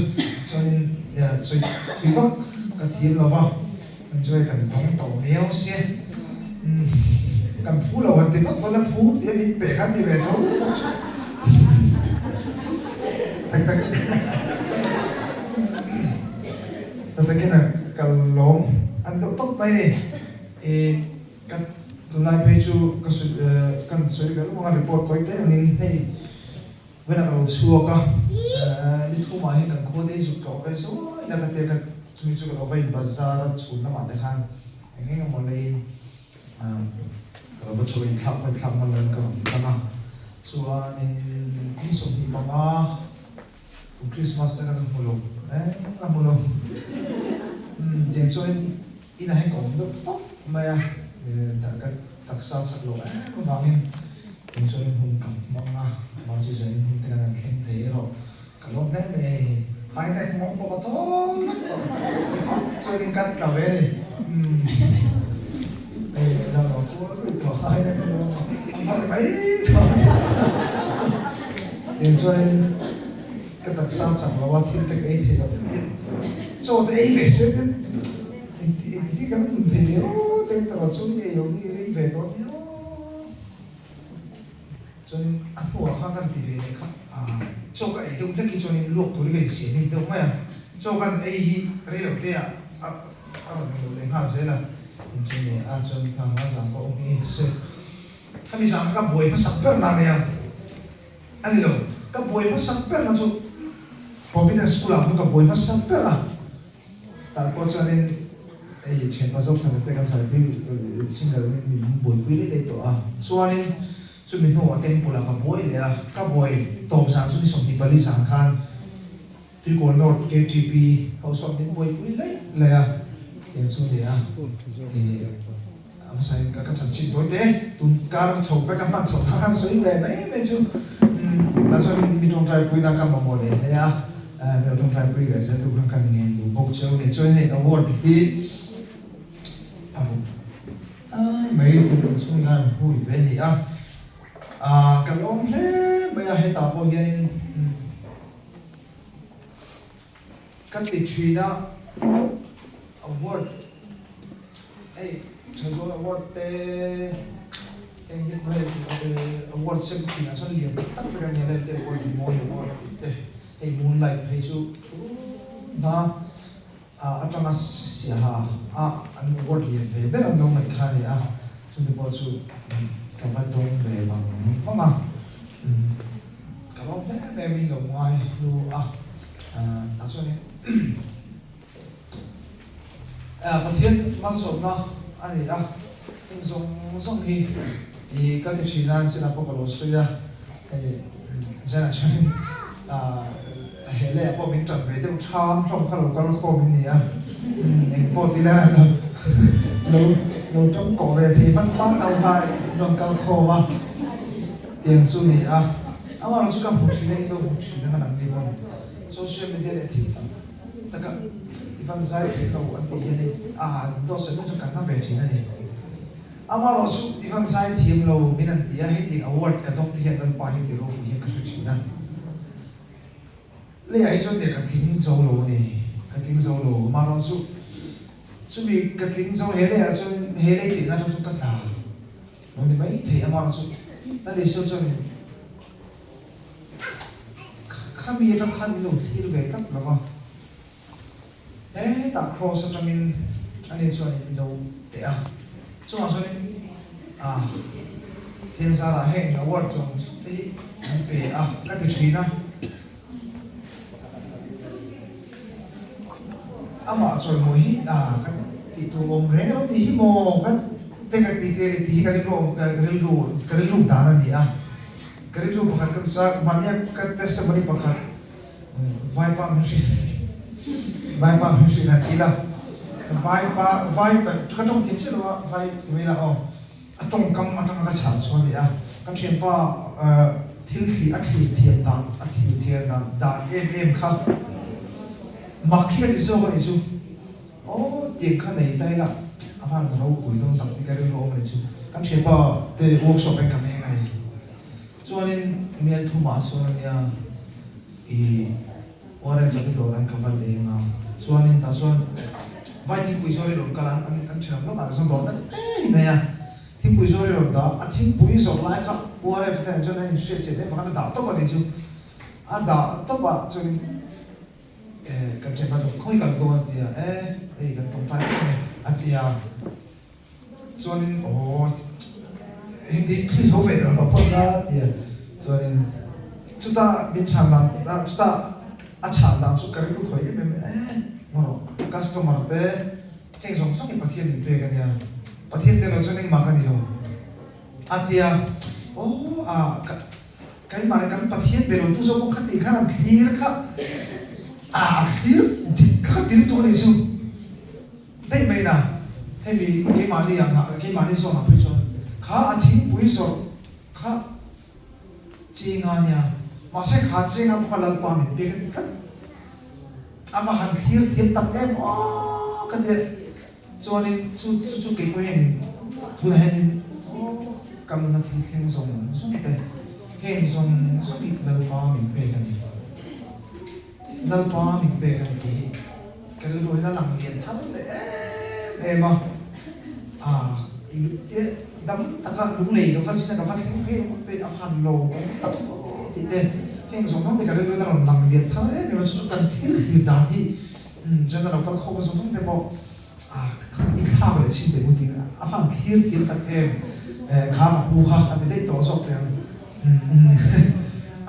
Chuanin sawi thui vak ka thiam lo va, kan chu hei kan dawng tawh viau sia. Umm kan phu lo han ti vak dawn a, phu tih a min pek han ti ve tho bawk chu. Tak tak. takin a ka lawm an deuh tawp mai ni. I ka tunlai phei chu ka sawi kan sawi ve lawk ang a report tawi te angin hei vawiinah ka lo chhuak a, ni thumah hian kan khua te hi zuk tlawh ve zuai la ka tia ka chumi chu ka lo va in bazar a chhun lamah te khan eng eng emaw leiin Ka lo va chho inthlak pawh inthlak hman loin ka rawn tlang a, chuanin ni 25 kum Christmas te kha ka hmu lo eng a hmu lo umm tiang chuanin inah hian ka awm deuh tawp mai a, ka taksa chak loh em avangin tiang chuanin hun ka hmang a, mahse zanin hun te khan an thleng thei erawh ka lawm hle mai hei hi high tech hmawng pawh ka thawn vek tawh tikhawp chuanin ka tla ve a ni umm hei la lo kual ruih tawh high tech hmawng a far mai tawh tiang chuanin ka taksa chak lo a thil te ka ei thei lo deuh deuh chaw te ei ve se te engti kan nun thei ve aw te ka tawh chuan ei lo ni rei ve tawh nia. Chuanin a hnuah kha kan ti ve leh kha chaw ka ei deuh hlek hi chuanin luak turin ka insiam in deuh mai a, chaw kan ei hi rei lo te ah a rawn eng lo leh nghal zel a, tin chu ni a chuan nghal a zang pawh awm hi se khami zang kha ka buai hmasak ber na nia a ni lo, ka buai hmasak ber na chu Providence School ah khan ka buai hmasak ber a. Tah pawh chuanin hei thianpa Zothana te kan saipui singer min buaipui leh leh tawh a, chuanin chumi hnuah temple ah ka buai leh a, ka buai tawp zan chu ni 24 zan khan Tuikawl North KTP ho sawn min buaipui leh leh a, tiang chu ni a, ih a hmasain ka ka chanchin tawi te tun kar chho vek a hman chho kha khan sawi ve mai mai chu tah chuanin mi tawngtaipui na ka mamawh leh hle a. Mio tawngtaipui leh zel tur khan kan ngen duh bawk cheu ni. Chuan hei award hi a ruk ai mai tun chhung hian hui ve a ni a. Ka lawm hle mai a, hetah pawh hianin ka ti thin a, award hei Thazawl award te eng hi award sem thinah chuan lian tak tak vek a ni a, Lelte award, Rimawi award tih te. Hei moonlight phei chu tuna atanga siaha a an award lian ve ber an lo ngaih kha a ni a, chumi pawh chu ka va dawng ve vang vang a, ka lawm hle em in lo ngai hlu a, tah chuanin Pathian malsawmna a ni a, heng zawng zawng hi i ka ti thin a, chinah pawh ka lo sawi a, hei Zanah chuanin he leiah pawh min tan ve deuh tham hlawm kha lo kal khawm in ni a, eng pawh ti la lo lo tawng kawh ve thei hman hma tau kha in rawn kal khawm a, tiang chu ni a, amaherawhchu ka hmu thin a, in lo hmu thin ang a nang ni pawn social media leh thil tam. Taka i van zai theih lo an tih hian in a dawt sawi mai chu kan hma ve thin a ni. Amaherawh chu i van zai thiam lo min an ti a, heti award ka dawng te hian Lalpa hi ti ropui hian ka hre thin a. Leiah hi chuan nia ka tling zo lo a ni, ka tling zo lo. Amaherawh chu chumi ka tling zo he leiah chuan he lei tihna atang chuan ka tla lo ni mai thei. Amaherawh chu Lal Isua chuan in. Khami atang khan min lo thlir ve tlat lo va, hetah cross atangin ani chuan min lo teh a, chungah chuanin ah Thian zarah heng award zawng zawng te hi an pe a ka ti thin a, amah chawimawi hi ah ka tih tur awm reng lo ni hi maw ka te ka tih hi ka rilru awm ka rilru ka rilru dan a ni a. Ka rilru pakhat kan sa, mahnia ka testimony pakhat Vaipa min hrilh Vaipa min hrilh han ti la, Vaipa vai ka tawng thiam chiah lo a, vai ti mai la aw, a tawngkam atanga ka chhar chu a ni a, ka thianpa thil thli a thlir thiam dan a thlir thiam dan dan em em kha mak hi ka ti zawk a nih chu, aw tiang kha nei ta ila a van ropui dawn tak tih ka rilru awm a nih chu, kan thianpa te workshop en ka meng a ni. Chuanin mel thumah sawn ania i Warren Zaki dawr an ka va leng a, chuanin tah chuan vai thingpui zawr i rawn kal a, an an ṭhenawm lawkah chuan dawr tak em in nei a, thingpui zawr i rawn dah a, thingpui zawrh lai kha Warren te nen chuan an inhriat chian em vang a dah tawp a nih chu, a dah tawp ah chuanin. Kan ṭhian hma chuan khawi kan dawn a ti a, e hei kan tawngtai vek nge a ti a, chuanin aw hindi thli tho ve lo phawt la a ti a, chuanin chuta min chhan dan chuta a chhan dan chu ka rilru khawi em em e maw customer te heng zawng zawng hi Pathian min pek a nia, Pathian tel lo chuan engmah ka ni lo a ti a, aw a ka. Keimah kan Pathian be lo tu zawk pawh kha tih khan an thlir kha a a thlir dik kha ka ti lutuk a nih chu. Daih mai na hemi keimahni ang ah keimahni zawn ah phei chuan kha a thingpui zawrh kha chenga nia mahse kha chenga pawh kha Lalpa min pek a ti tlat. A va han thlir thiam tak em aw ka ti a. Chuanin chu chu chu kei pawh hianin tunah hianin aw ka nuna thil thleng zawng zawng te heng zawng zawng hi Lalpa min pek a ni. Lalpa min pek a ni tih hi ka rilru hian a lang lian thar leh em em a. Ah te dam taka lunglei ka va zin a ka va thleng phei ringawt te a han lawm awm tak aw tih te heng zawng zawng te ka rilru hian a rawn lang lian thar em em a chu chu kan thil thlir dan hi Chuan a lo kal khawm a zawng zawng te pawh i thlak leh chin teh mutin a fan thlir thiam tak em kha ka pu kha a ti daih tawh zawk teh ang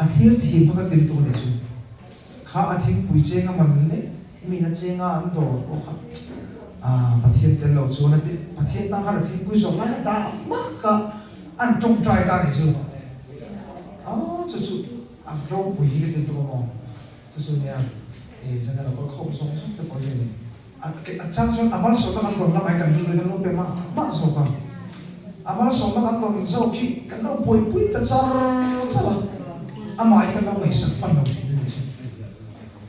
a thlir thiam kha ka ti lutuk a nih chu kha a thingpui cheng a man leh min a chenga an dawr pawh kha Pathian tel lo chuan a ti Pathian tan khan a thingpui zawk lai a dah hmak a an tawngtai ta a nih chu aw chu chu a ropui hi ka ti lutuk a maw. Chu chu nia i zan a lo kal khawm zawng zawng te pawh hian a a chang chuan a malsawmna kan tawn lamah hian kan rilru hi kan lo pe mah mah zawk a, a malsawmna kan tawn zawk hi kan lo buaipui ta char char a, amah hi kan lo ngaihsak hman lo thin a ni chu.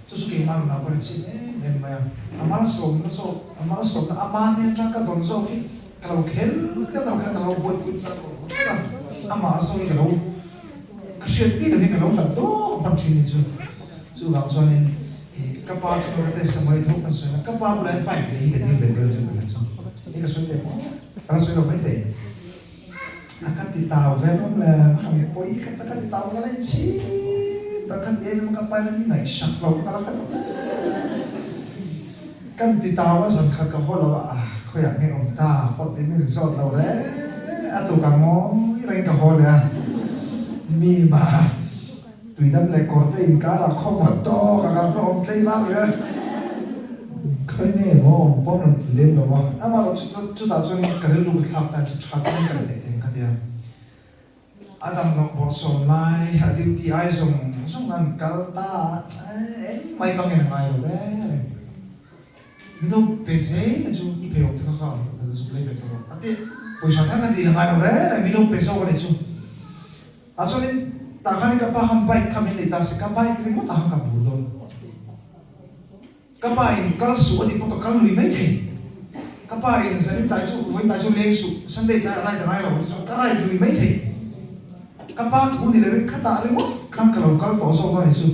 Chu chu keimah nunah pawh hian a chin em em mai a, a malsawmna zawk a malsawmna ama hnen atang ka dawn zawk hi ka lo khel ka lo khel a ka lo buaipui char char a, amah zawk hi ka lo Ka hriat bik ang hi ka lo hlat dawk hman thin ni chu. Chuvang chuanin ih ka pa chu ka testimony tho kan sawi a, ka pa bulah hian pipe lei hi ka dil ve dawn chu ka chu. Hei ka sawi teh maw? Ka la sawi lo maithei. A ka ti tau ve ngawm le, han pawi ka ta ka ti tau ka la inchhip a, ka ti em em a ka pa in a mi ngaihsak lo ka la hre lo hle. Kan ti tau a zan khat ka haw lo a, ah khawiah nge awm ta pawh ti min zawt lo reng a tuk ang ngawi reng ka haw leh a, mi mah tuidam leh kawr te inkar ah khaw vat tawk ang ang awm tlei var rih a, khawi nge maw awm pawh rawn ti lem lo a, amaherawh chu chutah chuanin ka rilru ka thlak tan chu tha takin ka inneih thei ang ka ti a. A dam loh bawrhsawm lai a duty ai zawng zawng an kal ta a, engmah i kang en a ngai lo reng reng. Min lo pe zel a chu i pheiawk te kha kha zuk lei ve tawh rawh a ti. Pawisa kha ka dil a ngai lo reng reng, min lo pe zawk a nih chu. A chuanin tah khanin ka pa khan bike kha min lei ta se ka bike ringawt ah khan ka bur dawn. Ka pa in kal suh a tih pawh ka kal lui mai thei. Ka pa in zanin tlai chu vawiin tlai chu leng suh, Sunday tlai a ride a ngai lo a tih chuan ka ride lui mai thei. Ka pa thu ni lovin khatah ringawt khan ka lo kal tawh zawk a ni chu.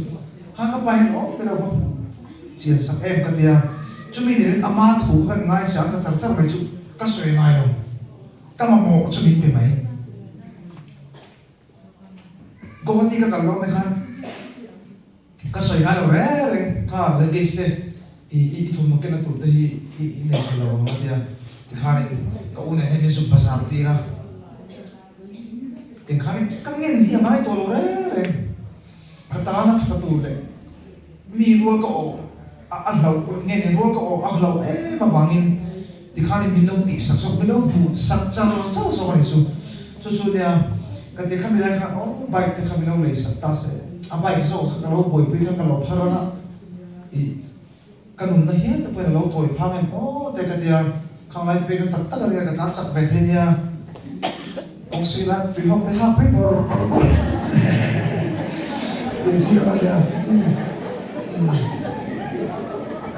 Ha ka pa hian awm ilo va hmu chian sak em ka ti a, chumi ni lovin ama thu kha kan ngai chiang ta char char mai chu ka sawi ngai lo. Ka mamawh chu min pe mai. Guwahati ka kal dawn te khan Ka sawi ngai lo reng reng kha luggage te i i thawmhnaw kenna tur te hi i i nei tha lo ang a tia tikhanin ka u nen hian min zuk bazar tir a tikhanin ka ngen hi a ngai tawh lo reng reng ka tana tha tur leh mi rual ka awh a a hlauh nge ni rual ka awh a hlauh em avangin tikhanin min lo tihsak zawk min lo hmuh sak char char zawk a ni chu chu chu nia ka ti khami lai khan aw bike te kha min lo lei sak ta se a bike zawk kha ka lo buaipui kha ka lo phar a ih ka nunna hial te pawhin a lo tawi phang em aw te ka tia khang lai te pawhin ka tak tak a nia ka tlan chak ve thei nia kawng sui lai tui hawk te hak phei bawr bawr bawr tih chi a nia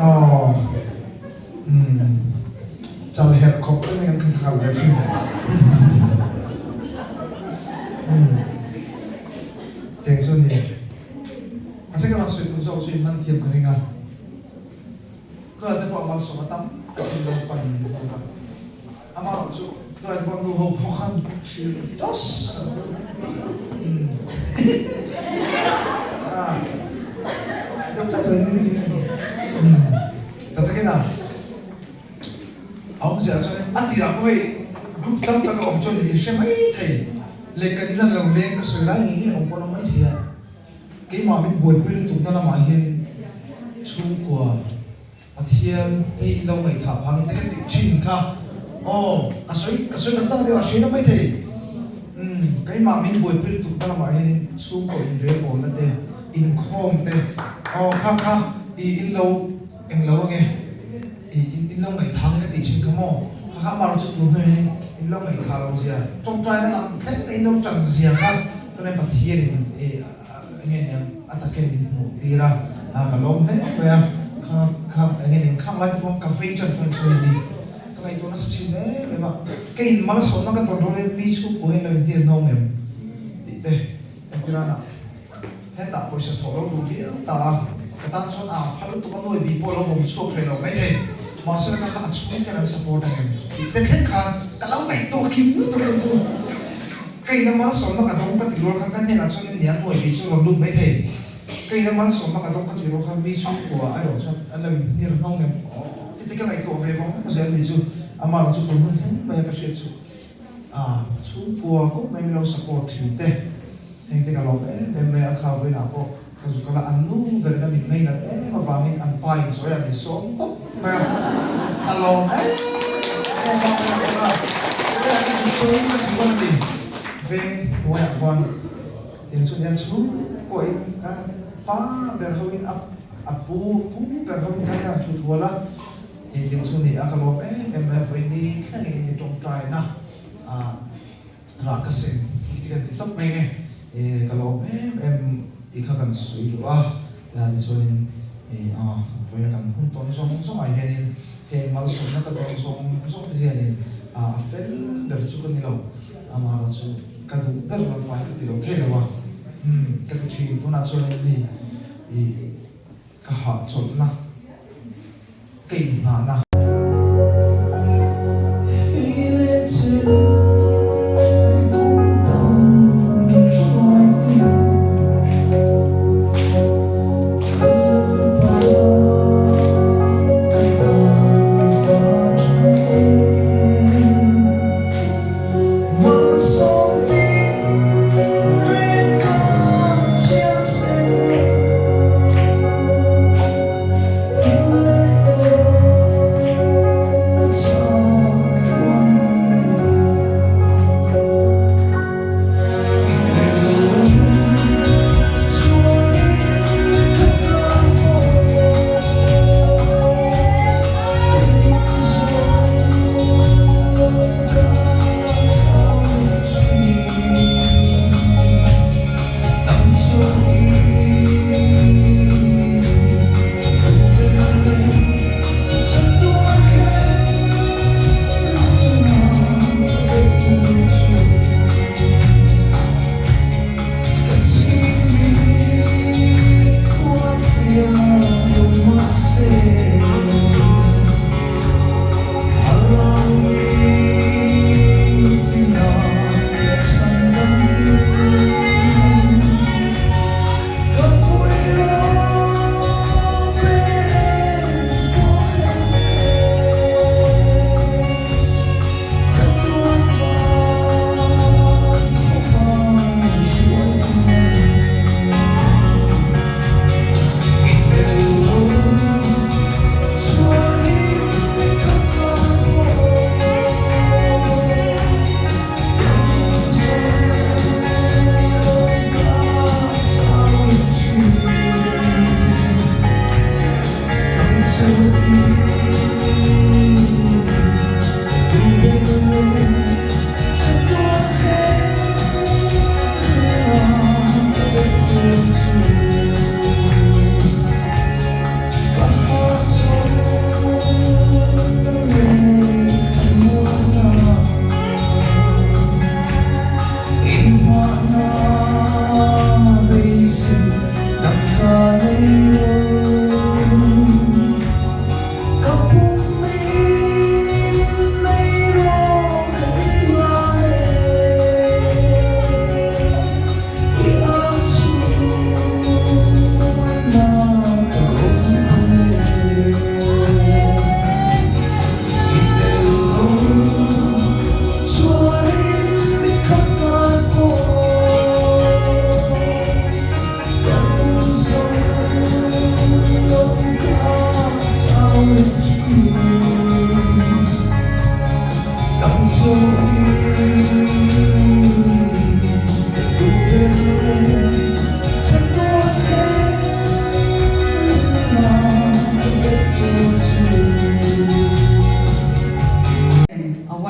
aw umm chal herh khawp te nen kan kal ve thin umm teng chu ni a se ka rawn sawi tum zawk chu in man thiam ka ring a tunah te pawh malsawm a tam takin lo pan bawk a. Amaherawh chu tunah te pawh nu ho phaw khan thil dos an chu umm ah deuh tlat zai ni ni. A awmzia chuan a tirah pawh hei group tam tak a awm chuan in hre mai thei. Lehkha dil an lo leng ka sawi lai ngei ngei awm pawh an awm mai thei a. Keimah min buaipui lutukna lamah hianin chhungkua Pathian te hi in lo ngaihthah phangin te ka tih thin kha aw ka sawi ka sawi tak tak deuh a hria na mai thei. Umm keimah min buaipui lutukna lamah hianin chhungkaw inrelbawlna te inkhawm te aw kha kha i in lo eng lo ange i in in lo ngaihthah ang ka tih thin kha maw kha kha amaherawh chu tun hnuaiah hianin in lo ngaihthah lo zia tawngtaina lam thleng te in lo tan zia kha tunah Pathianin i enge niang a takin min hmuh tir a ka lawm hle mai a kha kha enge niang khang lai te pawh ka vei tan tawn chu a ni ka ngaihtuah nasa thin em em a ka in malsawmna ka tawn rual hian mi chhungkua hian lo inhnial hnawng em tih te entirana hetah pawisa thawh lo duh viau ta a ka tan chuan a phal lutuk a nuai bih pawh lo vawm chhuak hreh lo maithei mahse ka kha a chhung hian an support ang em tih te thleng khan ka lo ngaihtuah kim lutuk a ni chu. Ka ina malsawmna ka dawng ka ti rual khan ka hnenah chuan in nia nuai tih chu rawn lut mai thei. Ka ina malsawmna ka dawng ka ti rual khan mi chhungkua erawh chuan an lo inhnial nghawng em aw ti te ka ngaihtuah ve vang vang zel ni chu amah erawh chu tun hun thleng mai a ka hriat chu ah chhungkua kawp mai min lo support thin te heng te ka lawm em em mai a kha vawiinah pawh ka zuk kal a an nu ber in a mit ngei nat em avangin an pa in chawi a min sawm tawp mai a ka lawm em em a pa chawi a ka zuk chawiin ka zuk a ni veng hnuaiah khuan tin chu hian chhungkua in ka pa ber ho in a a pu pu ber ho in khan ka han thu thual a tin chu ni a ka lawm em em mai a vawiin thlengin in mi tawngtaina ah Rah ka seng hi ti kan ti tawp mai nge eh ka lawm em em tih kha kan sawi duh a tihian tichuanin eh a vawiin kan hun tawn zawng zawng ah hianin heng malsawmna ka dawn zawng zawng te hianin a fel ber chu ka ni lo amaherawh chu ka duh ber lam pah hi ka ti lo thei lo a umm ka ti thin tunah chuanin hei ih ka hahchawlhna ka inngahna.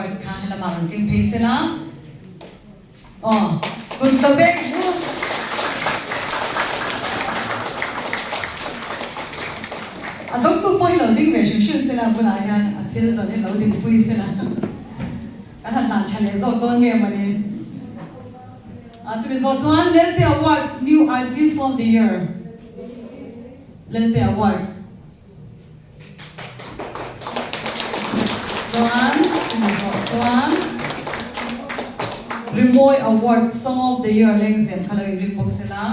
Award kha helamah rawn keng phei sela. Aw, kut ka beng hu. A dawngtu pawh hi lo ding ve hrim hrim sela bulah hian a thil rawn hi lo dingpui sela. Kan han hlan tha leh zawk dawn nge mawni. A chumi zawh chuan Lelte Award New Artist of the Year Lelte Award. Chuan chumi zawh chuan Rimawi Award Song of the Year lengzem kha lo inring bawk sela.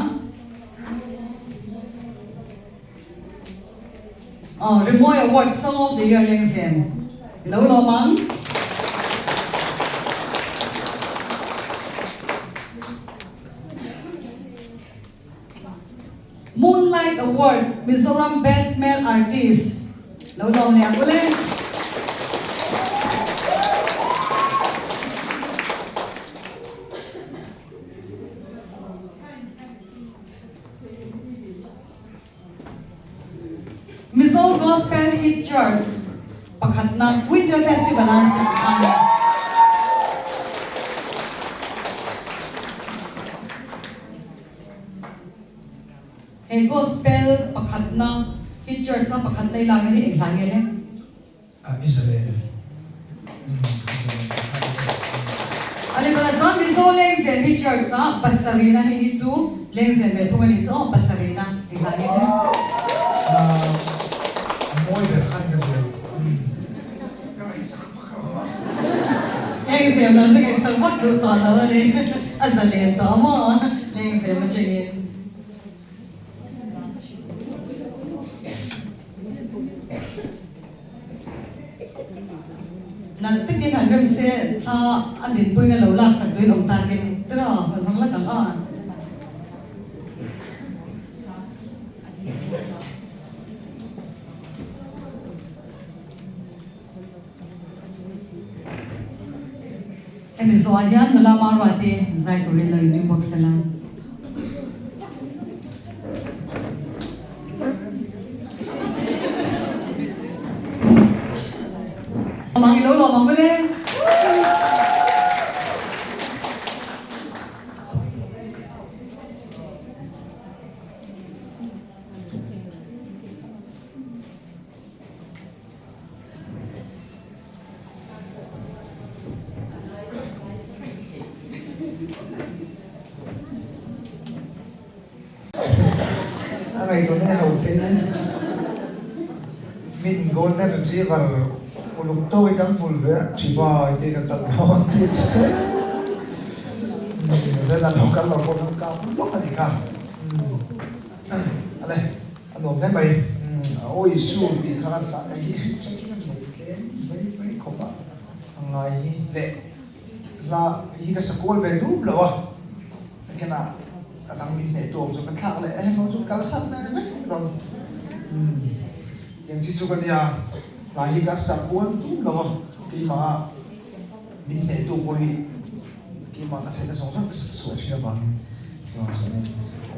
Aw Rimawi Award Song of the Year lengzem i lo lawm ang. Moonlight Award Mizoram Best Male Artist lo lawm leh ang ule. Mizo Gospel Hit Chart pakhatna Winter Festival a sem kha a ni. He Gospel pakhatna Hit Chart a pakhatna i lakna hi eng hla nge le? Israel. A lehkhaah chuan Mizo lengzem hi church ah pasarihna hei hi chu lengzem ve thung a nih chu aw pasarihna eng hla nge le? A mawi ber khan ka hria. Ka ngaihsak vak lo a. Lengzem lo chu ngaihsak vak duh tawh lo a ni. A zalen tawh maw lengzem atangin. Nalh takin han rem se thla a dinpuina lo laksak duhin awm takin tiraw han hmang lak ang a. Hemi zawhah hian nula Maruati zai turin lo inring bawk sela. Mang i lo lawm ang ule. A ngaihtuahna hi a ho thei hle. Min Golden Retriever uluk tawk hi kan vul ve a, Chibai te kan tal dawn tih a che. Zan a lo kal lo pawh kan kap lawk a ni kha. Ale. A nuam hle mai. Awi Su tih kha kan sah leh hi trekking a nei tlem vei vei khawp a, a ngai hi leh hla hi ka sa kual ve dup lo a, engkena a dang min hneh tu awm chu ka thlak leh a heng ho chu kal san leh vek dawn tiang chi chu ka nia hla hi ka sa kual dup lo a, keimah min hneh tu pawh hi Keimah ka theihna zawng zawng ka sak chhuah thin avangin chuvang chuanin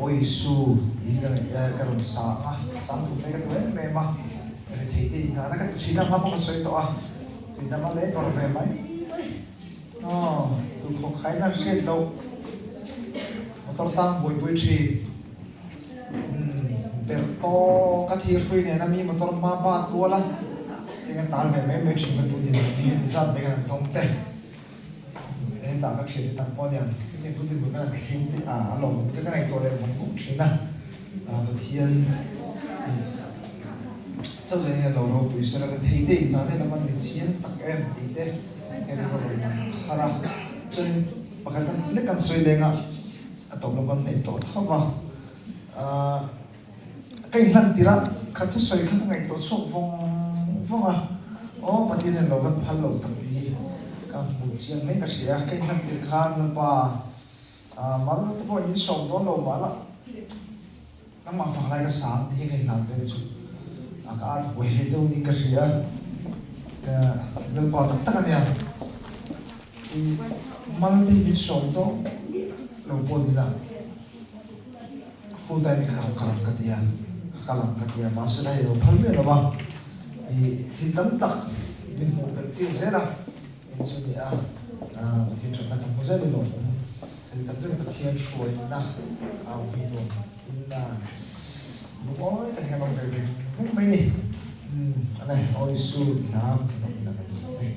Awi Su hi ka ka rawn sa ang a, chang thum mai ka duh em em a, rethei te inngahna ka ti thin a, hma pawh ka sawi tawh a, tui dang a leh bawrh ve mai mai. Aw, tukhawk khaina hriat loh motor tang buaipui thin. Umm, ber tawk a thir hrui nena mi motor hma bat kual a, tinge tal ve mai mai thin ka tu din mi heti zat mai kan han tawng te. Hetah ka thian te tam pawh aniang, hetiang tu dinhmun kan han thleng te a a lawm ka ngaihtuah leh vawng vawng thin a, Pathian chauh zawng hian lo ropui sela ka thei te inhna te lama ni chiang tak em tih te ka rawn thar a, chuanin pakhat kan lek kan sawi leng a, a tawp lam kan hnaih tawh tho va, Ka inhlan tirh a, ka thusawi kha ka ngaihtuah chhuak vawng vawng a, aw Pathian hian lo van phal lo tak tih hi ka hmu chiang hle ka hria a, ka inhlan tirh khan Lalpa mal te pawh in sawm dawn lo mah la, nangmah fak lai ka sang tih hi ka inhlan ve chu a ka at huai ve deuh niin ka hria a, Lalpa tak tak a nia, mal te hi min sawm dawn miah lo pawh ni la. Full time i ka kal ang ka ti a, ka kal ang ka ti a, mahse la hei lo phal miah lo a, i thil tam tak min hmuh belh tir zel a. In chu ni a, Pathian thatna kan hmu zel i lawm awm. Heti tak zet Pathian hruaina a awm hi nuam in lungawi tak hian awm ve veng veng mai ni. Umm a ne, Aw Isu ti hla Pathian awm ina kan sawi.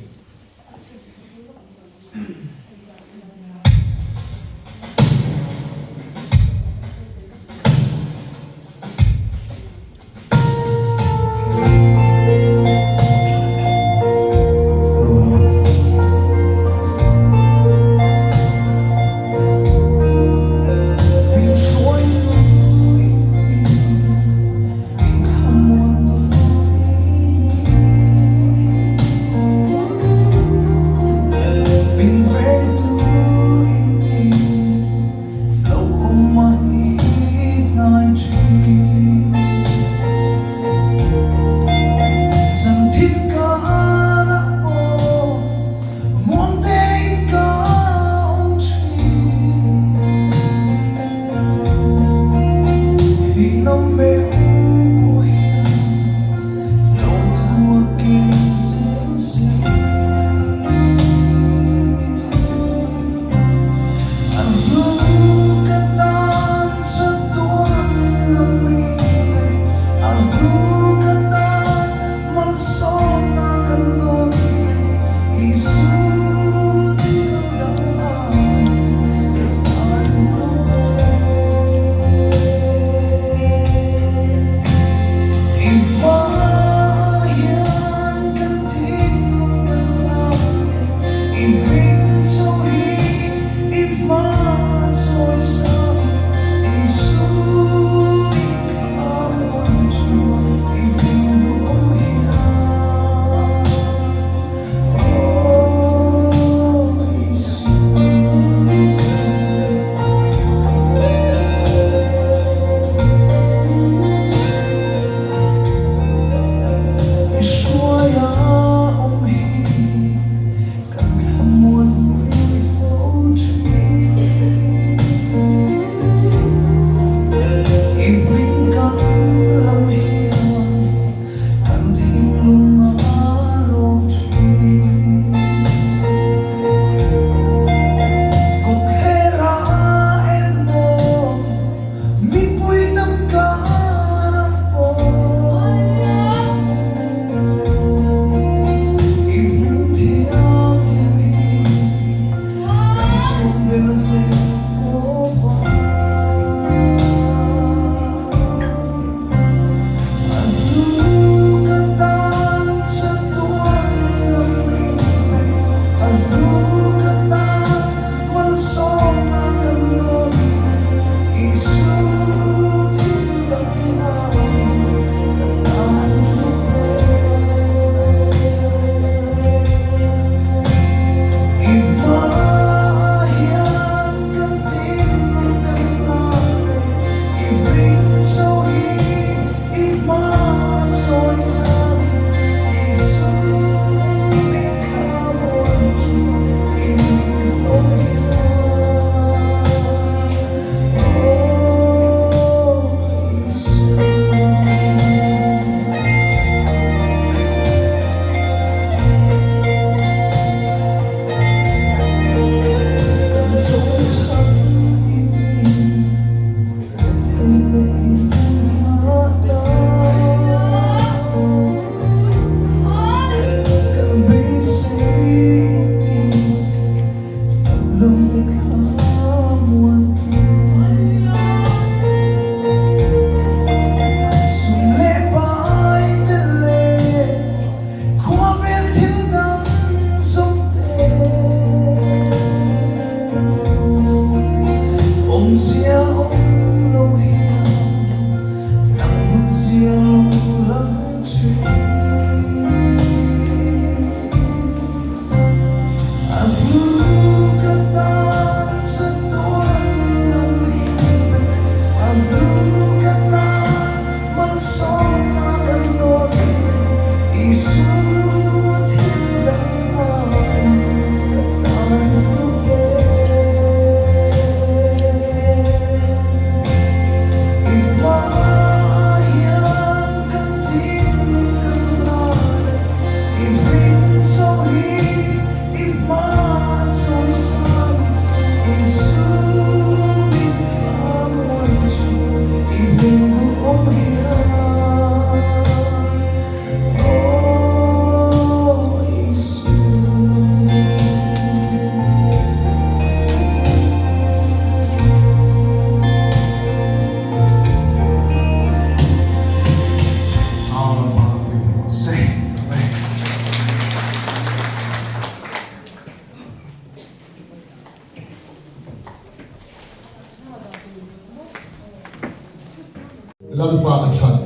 Lalpa a that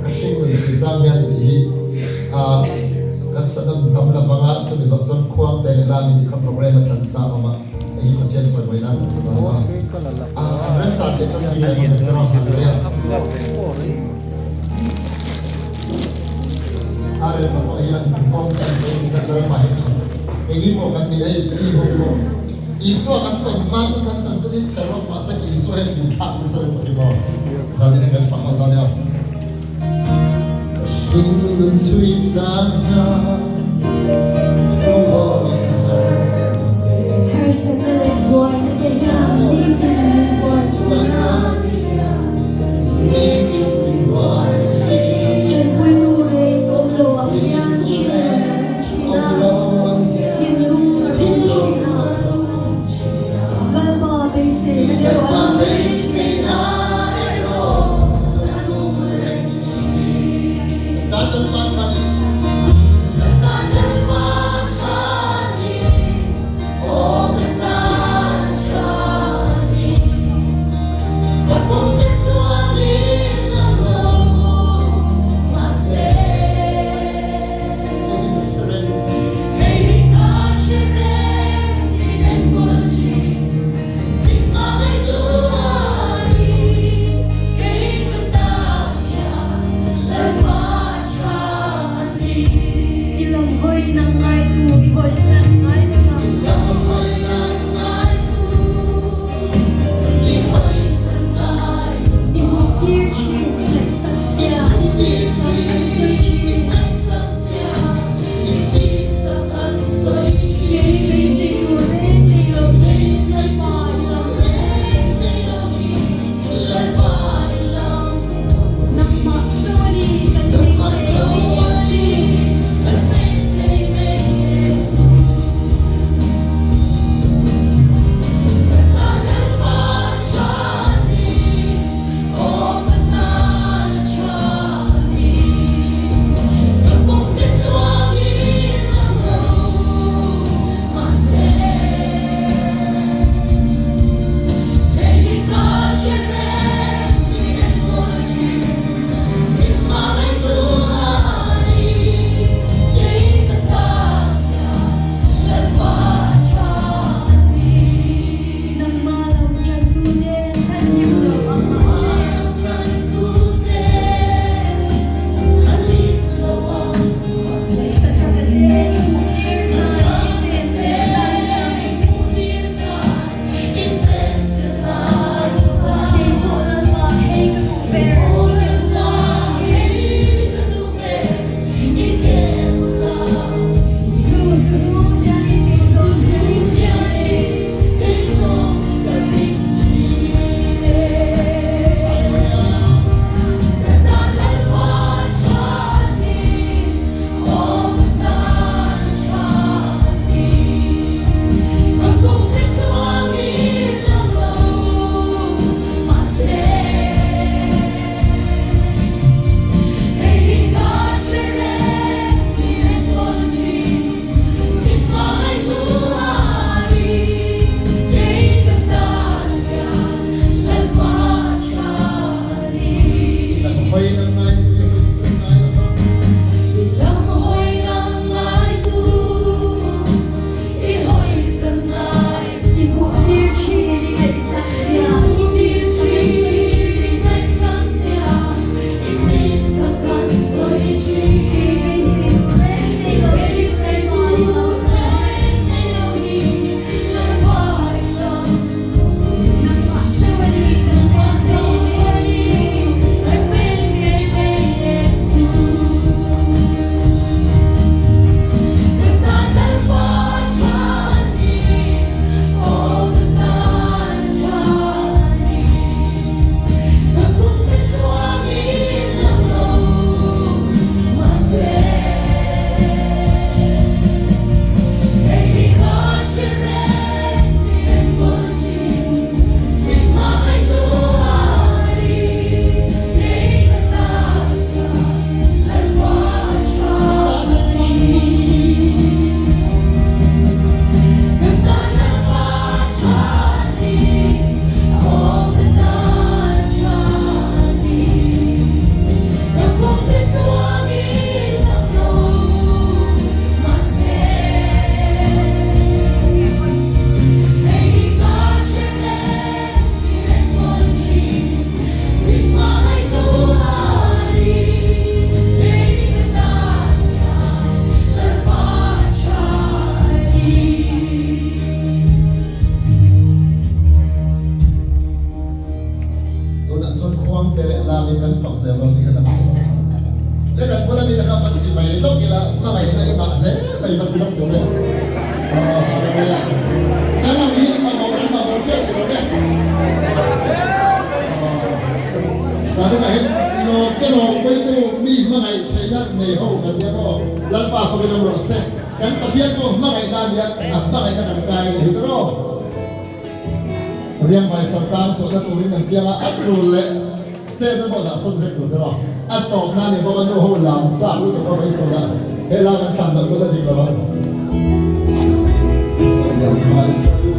a hring nun chhui chang hian tih hi kan sanam tam lovang a, chumi zawh chuan khuang te leh lam in tikha program a thlan sa a awm a, hei hi Pathian sawi mawi nan kan sa dawn a, an remchan teh chuan hei leh hman erawh hallelujah. RS a pawh hian kawng te an sawi thin a, Lalpa hi tha engin maw kan ni hei mi ho pawh Isua kan tawn hma chu kan chanchin in chher rawk mahse Isua hian min thlak nasa lutuk hi maw zanin kan fak ho dawn nia. Ka hring nun chhui chang hian thu mawi har Harsatna leh buaina te hian nitin min huat thin a. Ṭanpuitu reng awm lo ang hian hringnun a rum ṭhin a, thinlung a rum ṭhin a. Lalpa beiseina erawh a nung reng ṭhin. I lam hawi nang ngaitu i hawisan ngai lo vang. I hmuh tir thin i ngaihsak zia i tihsak an sawi thin. Kei beisei tur reng nei lo Lalpa i lam. Nangmah chu a ni kan beisei mai chu. Ei va ti lawk tur e. Hallelujah. Kan ang hi mamawh kan mamawh teuh tur e. Zanin ah hian lawm te lawm pawitu mi hmangaih theihna nei ho kan nia maw? Lalpa fakin awm rawh se. Kan Pathian pawh hmangaihna a nia, a hmangaihna kan kai a ni hi ta rawh. Riangvai sartan sawhna turin an piang a, a tul leh chetna pawh dah sawn vek tur te rawh. A tawpna a nih bawk a, nu ho lam chak lutuk a vain sawn a, he la kan thlan loh chuan a dik lo ang. Riangvai sartan.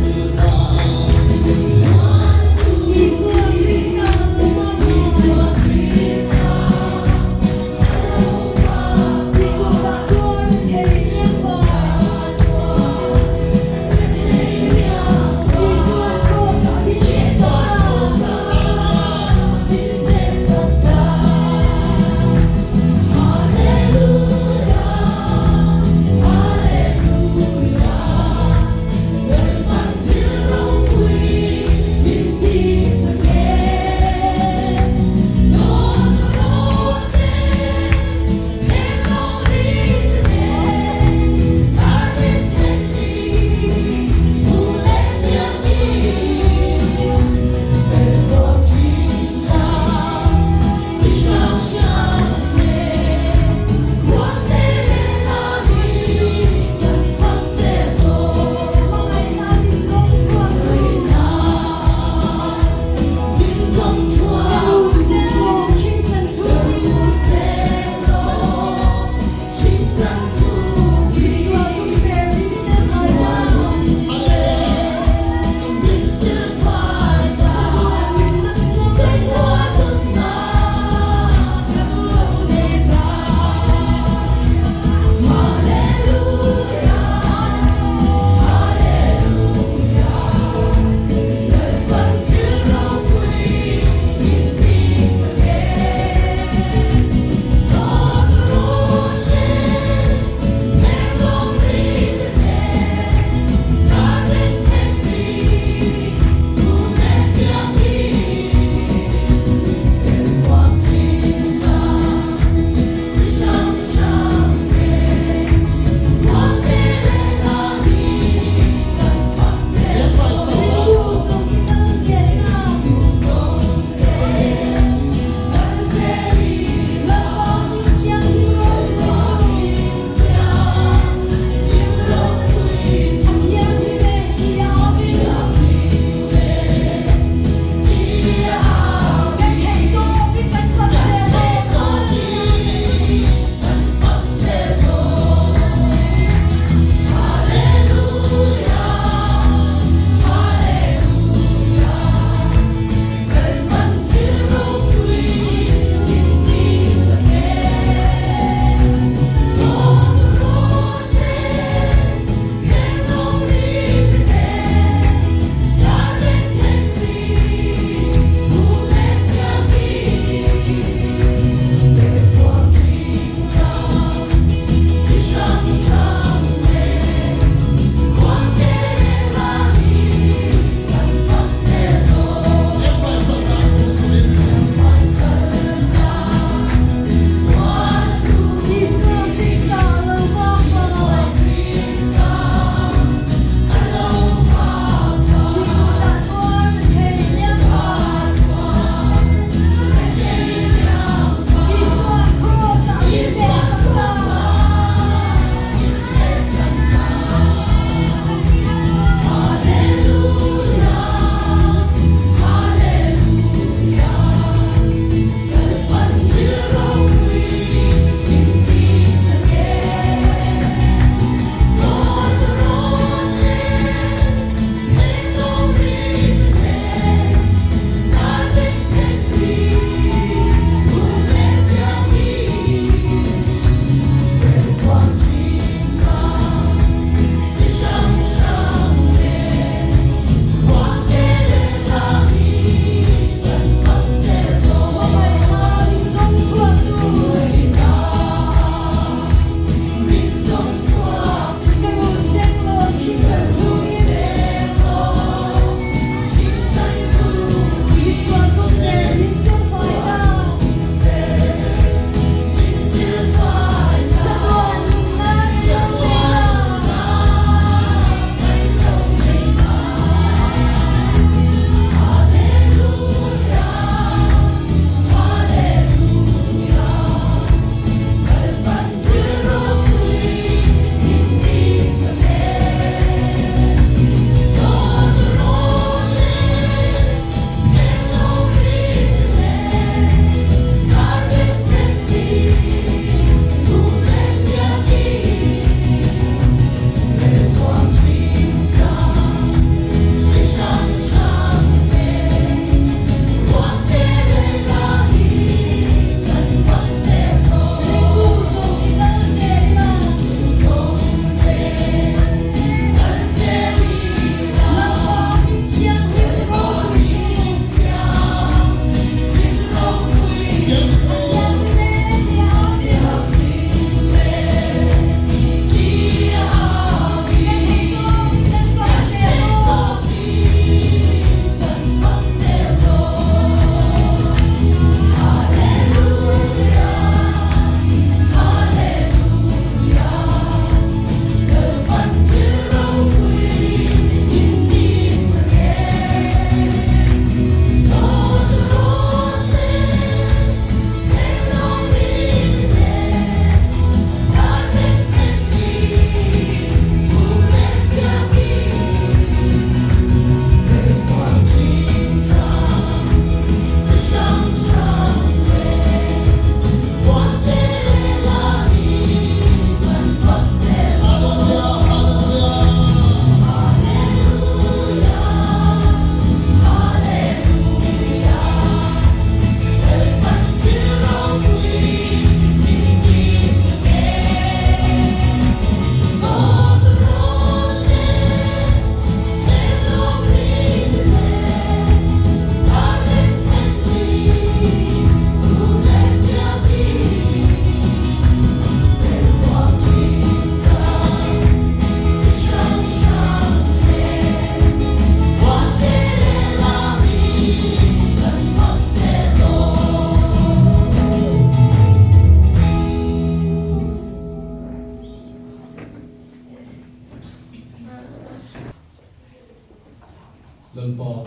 Lalpa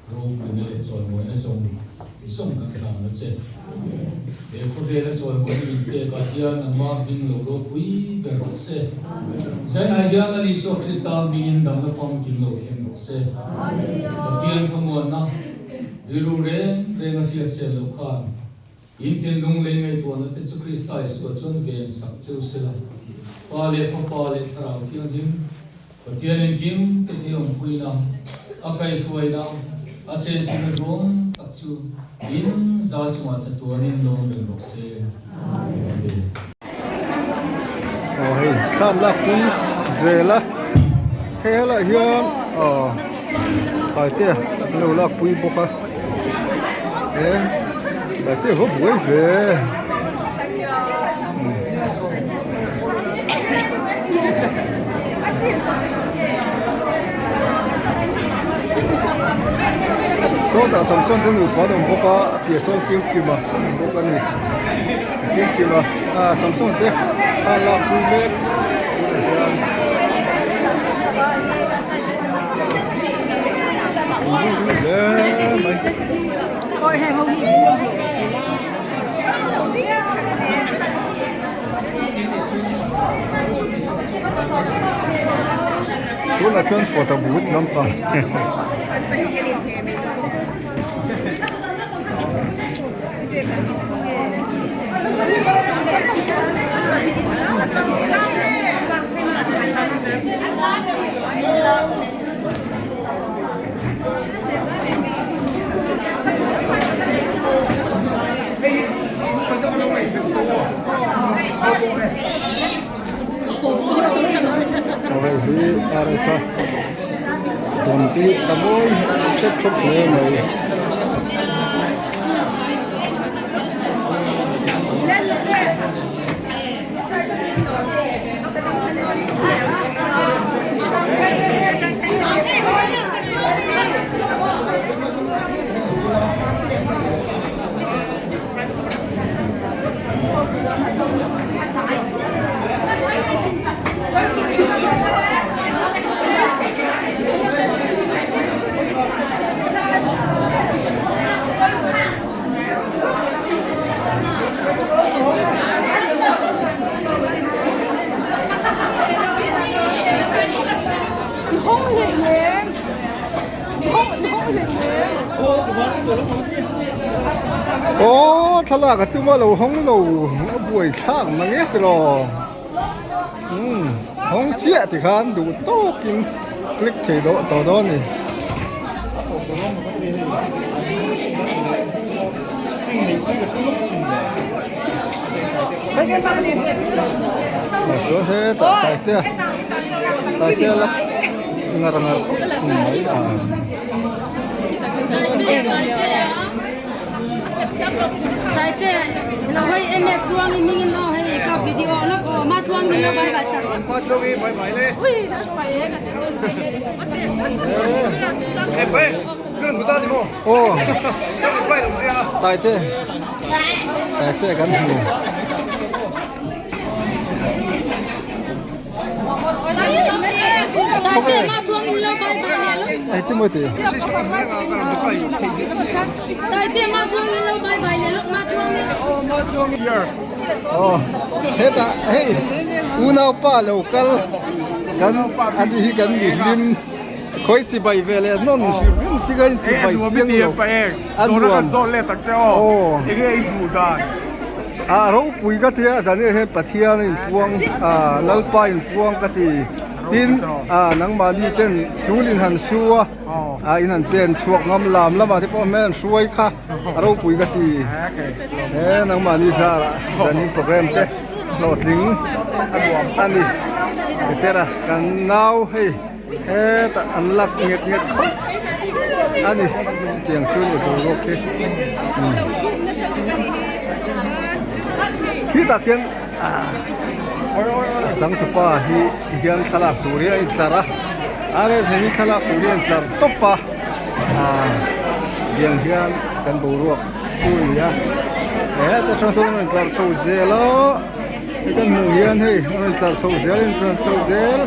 ropuina leh chawimawina zawng zawng kan hlan a che. He khawvela chawimawina min pekah hian nangmah hming lo ropui ber rawh se. Zainah hian Lal Isua Krista hmingin damna famkim lo thleng rawh se. Pathian thlamuanna rilru reng reng a hriat sel loh khan In thinlung lei ngaihtuahna te chu Krista Isua chuan ven sak cheu se la. Pa leh Fapa leh Thlarau Thianghlim, Pathian engkim te thei awmpuina, a kaihhruaina, a chenchhina ruam tak chu in za chungah chatuanin lawm reng rawh se. Amen. Aw hei thlam lak pui zel a hei helaiah hian aw thaite an lo lak pui bawk a he thaite va buai ve sawtah samson te nupa an awm bawk a a piah sawn kim kim a an awm bawk a ni. Kim a ah Samsung te thla lak pui mek tunah hian hle mai. Tunah chuan photo booth lampang Hei hi RS a tawn tih a mawi hrep hrep hle mai. Aw thlalak a tum a lo hawng lo a buai thlak mang e tiraw umm hawng chiah ti khan duh tawkin click thei dawh tawh dawn a ni. Chuan hetah taitea taitea la ngar ngar khawp mai a. Aw taite taite kan hmu. Hetah hei unaupa lo kal kan ani hi kan mi hlim khawi chibai ve leh nawn hrim hrim chi ka in chibai chiang lo a nuam ah ropui ka tia zan hian Pathian a inpuang ah Lalpa a inpuang ka ti tin ah nangmahni ten sul in han su a ah in han pen chhuak ngam lam lamah te pawh hmel an hruai kha a ropui ka ti he nangmahni zarah zanin program te hlawhtling a nuam a ni tera kan nau hei hetah an lak nget nget khawp a ni chutiang chu ni boruak hi khitah khian changtupa hi tihian thlalak tur hi a intlar a rsa hi thlalak tur hi a intlar tawp a ah tiang hian kan boruak chu a ni a heta tang sawn a intlar chho zel a hei kan hmuh hian hei a intlar chho zel a intlar chho zel.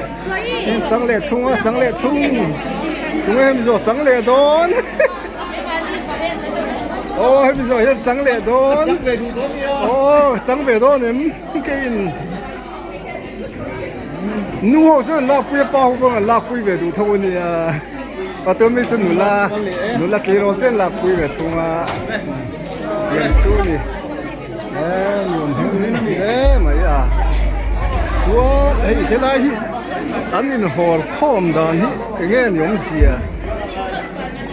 Chang leh thung a chang leh thung. Tunge hemi zawh chang leh dawn? Aw hemi zawh hian chang leh dawn. Aw chang ve dawn em keiin nu ho chuan an lakpui a pa ho pawh an lakpui ve duh tho a nia. Patua mi chu nula nula tleirawl te an lakpui ve thung a. Tiang chu a ni. Eee nuam hlim hle mai a chuan hei helai hi an inhawr khawm dan hi eng nge ni awmzia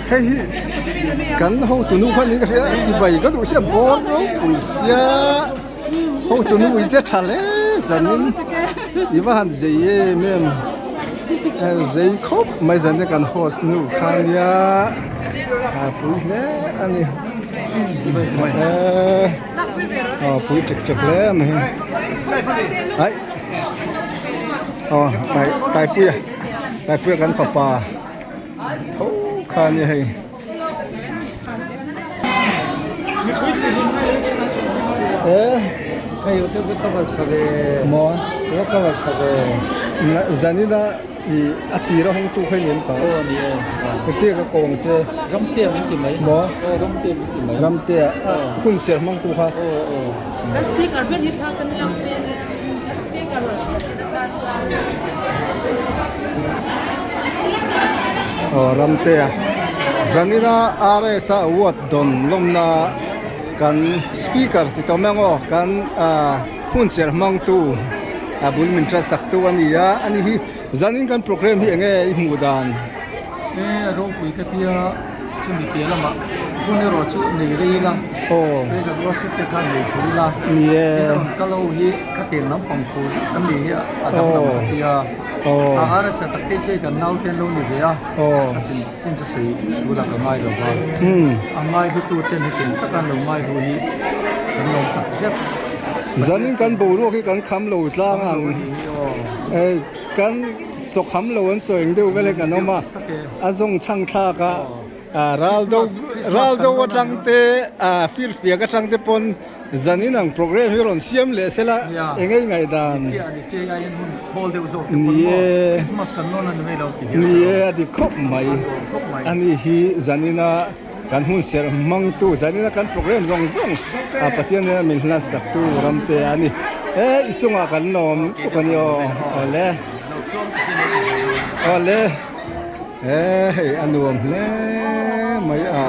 hei hi kan hotu nu kha niin ka hria a chibai ka duh sia bawr ropui sia hotu nu i che tha hle zanin i va han zei em em zei khawp mai zan te kan host nu kha nia a pui hle a ni. Aw pui ṭek ṭek hle a ni aih aw tai taipuia taipuia kan fapa tho kha a ni hei maw zanina. I a tir a hawng tu kha i ni em kha? Aw ni e. Engtia ka kawng che? Ramtea min ti mai. Maw? Aw Ramtea min ti mai. Ramtea hun ser hmang tu kha. Aw aw. Kan speaker ber hi thla kan lak se kan speaker Aw Ramtea Zanina RS a award dawn lawmna kan speaker ti tawh mai ang aw kan hun ser hmang tu a bul min tan sak tu a ni a ani hi zanin kan program hi enge i hmuh dan. E ropui ka tia chumi piah lamah hun erawh chu nei rei ila praise and worship te khan nei chho ila tin a rawn kal ho hi khatiang lampang tur an ni hi a danglam ka tia a rsa tak te che kan nau te an lo ni ve a a sin sin chu sawi thu lah ka ngai lo va a ngai hlu tu ten hetiang taka an lo ngai hlu hi kan lawm tak zet. Zanin kan boruak hi kan kham lo tlang ang eh kan chaw kham lo an sawi ang deuh vel hi kan awm a a zawng chhang thlak a ah ral do ral do atang te ah firfiak atang te pawn zanin ang program hi rawn siam leh sela eng ei ngaih dan ni e ni e a dik khawp mai ani hi zanina. Kan hun serh hmangtu zanina kan program zawng zawng a Pathian nena min hlan saktu ram te a ni. He i chungah kan lawm lutuk a ni aw. Awle. Awle. He hei a nuam hle mai a.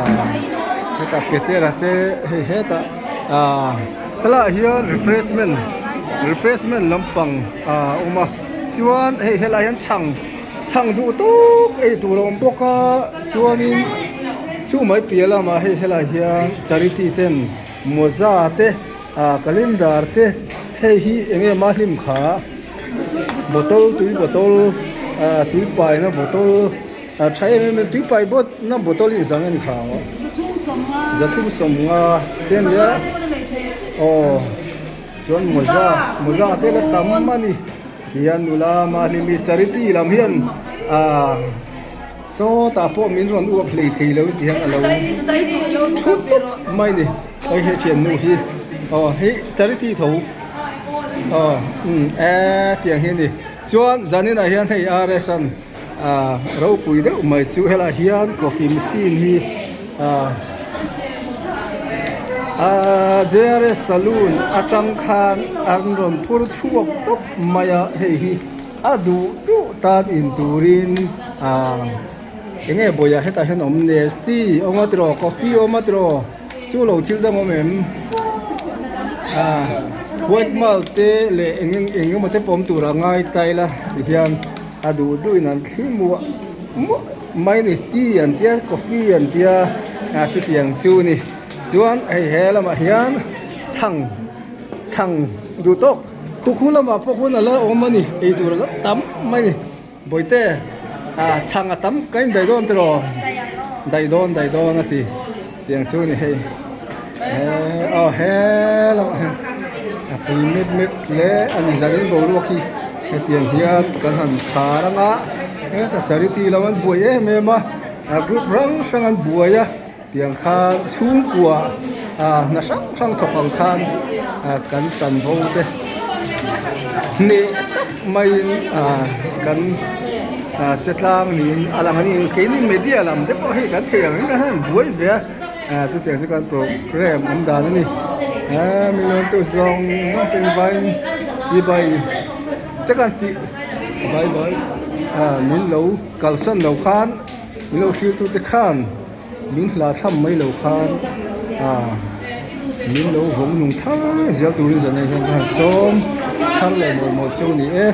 Hetah Petera te hei hetah ah thalaiah hian refreshment refreshment lampang a awm a. Chuan hei helaiah hian chhang chhang duh tawk ei tur a awm bawk a chuanin chu mai piah lamah hei helaiah hian charity ten mawza te ah calendar te hei hi eng nge mah hlim kha bottle tui bottle ah tui paina bottle ah tha em em tui pai bawt na bottle hi zang a ni kha ang aw zathum sawmnga te a nia aw chuan mawza mawza te la tam a ni. Tihian nula Mahlimi Charity lam hian aaa sawtah pawh min rawn uap hlei thei lo tihian a lo thu tawp mai ni hei he thiannu hi aw hei Charity tho aw umm eee tiang hi a ni chuan zaninah hian hei R S an aaa ropui deuh mai chu helaiah hian coffee machine hi aaa aaa J R S saloon atang khan an rawn phur chhuak tawp mai a hei hi a duh duh tan in turin aaa eng nge bawihah hetah hian awm nestea awm a tiraw coffee awm a tiraw chu lo thil dang awm em aaa white malt te leh eng eng emaw te pawh awm tur a ngai ta ila tihian a duh duh in an thli muah muah mai a ni tea an tia coffee an tia ah chutiang chu a ni chuan hei he lamah hian chhang chhang duh tawk khu khu lamah pawh khuan a la awm a ni ei tur a la tam mai a ni bawihte ah chhang a tam ka in daih dawn tiraw daih dawn daih dawn a ti tiang chu a ni hei aw he lamah hian a pui mep mep hle a ni zanin boruak hi hetiang hian kan han khar anga heta charity lam an buai em em a a group hrang hrang an buai a tiang khan chhungkua ah hna hrang hrang thawk ang khan ah kan chanvo te. Hneh tak maiin ah kan ah che tlang niin a lang a ni. Keini media lam te pawh hei kan thei ang in kan han buai ve a ah chutiang chu kan program awm dan a ni. Ah mi tu zawng zawng te vain chibai te kan tih bai bai ah min lo kalsan lo khan min lo thlir tu te khan. Min hla thlam mai lo khan ah min lo vawng nung thar zel turin zan ah hian ka han sawm thar leh mawlh mawlh chu a ni e.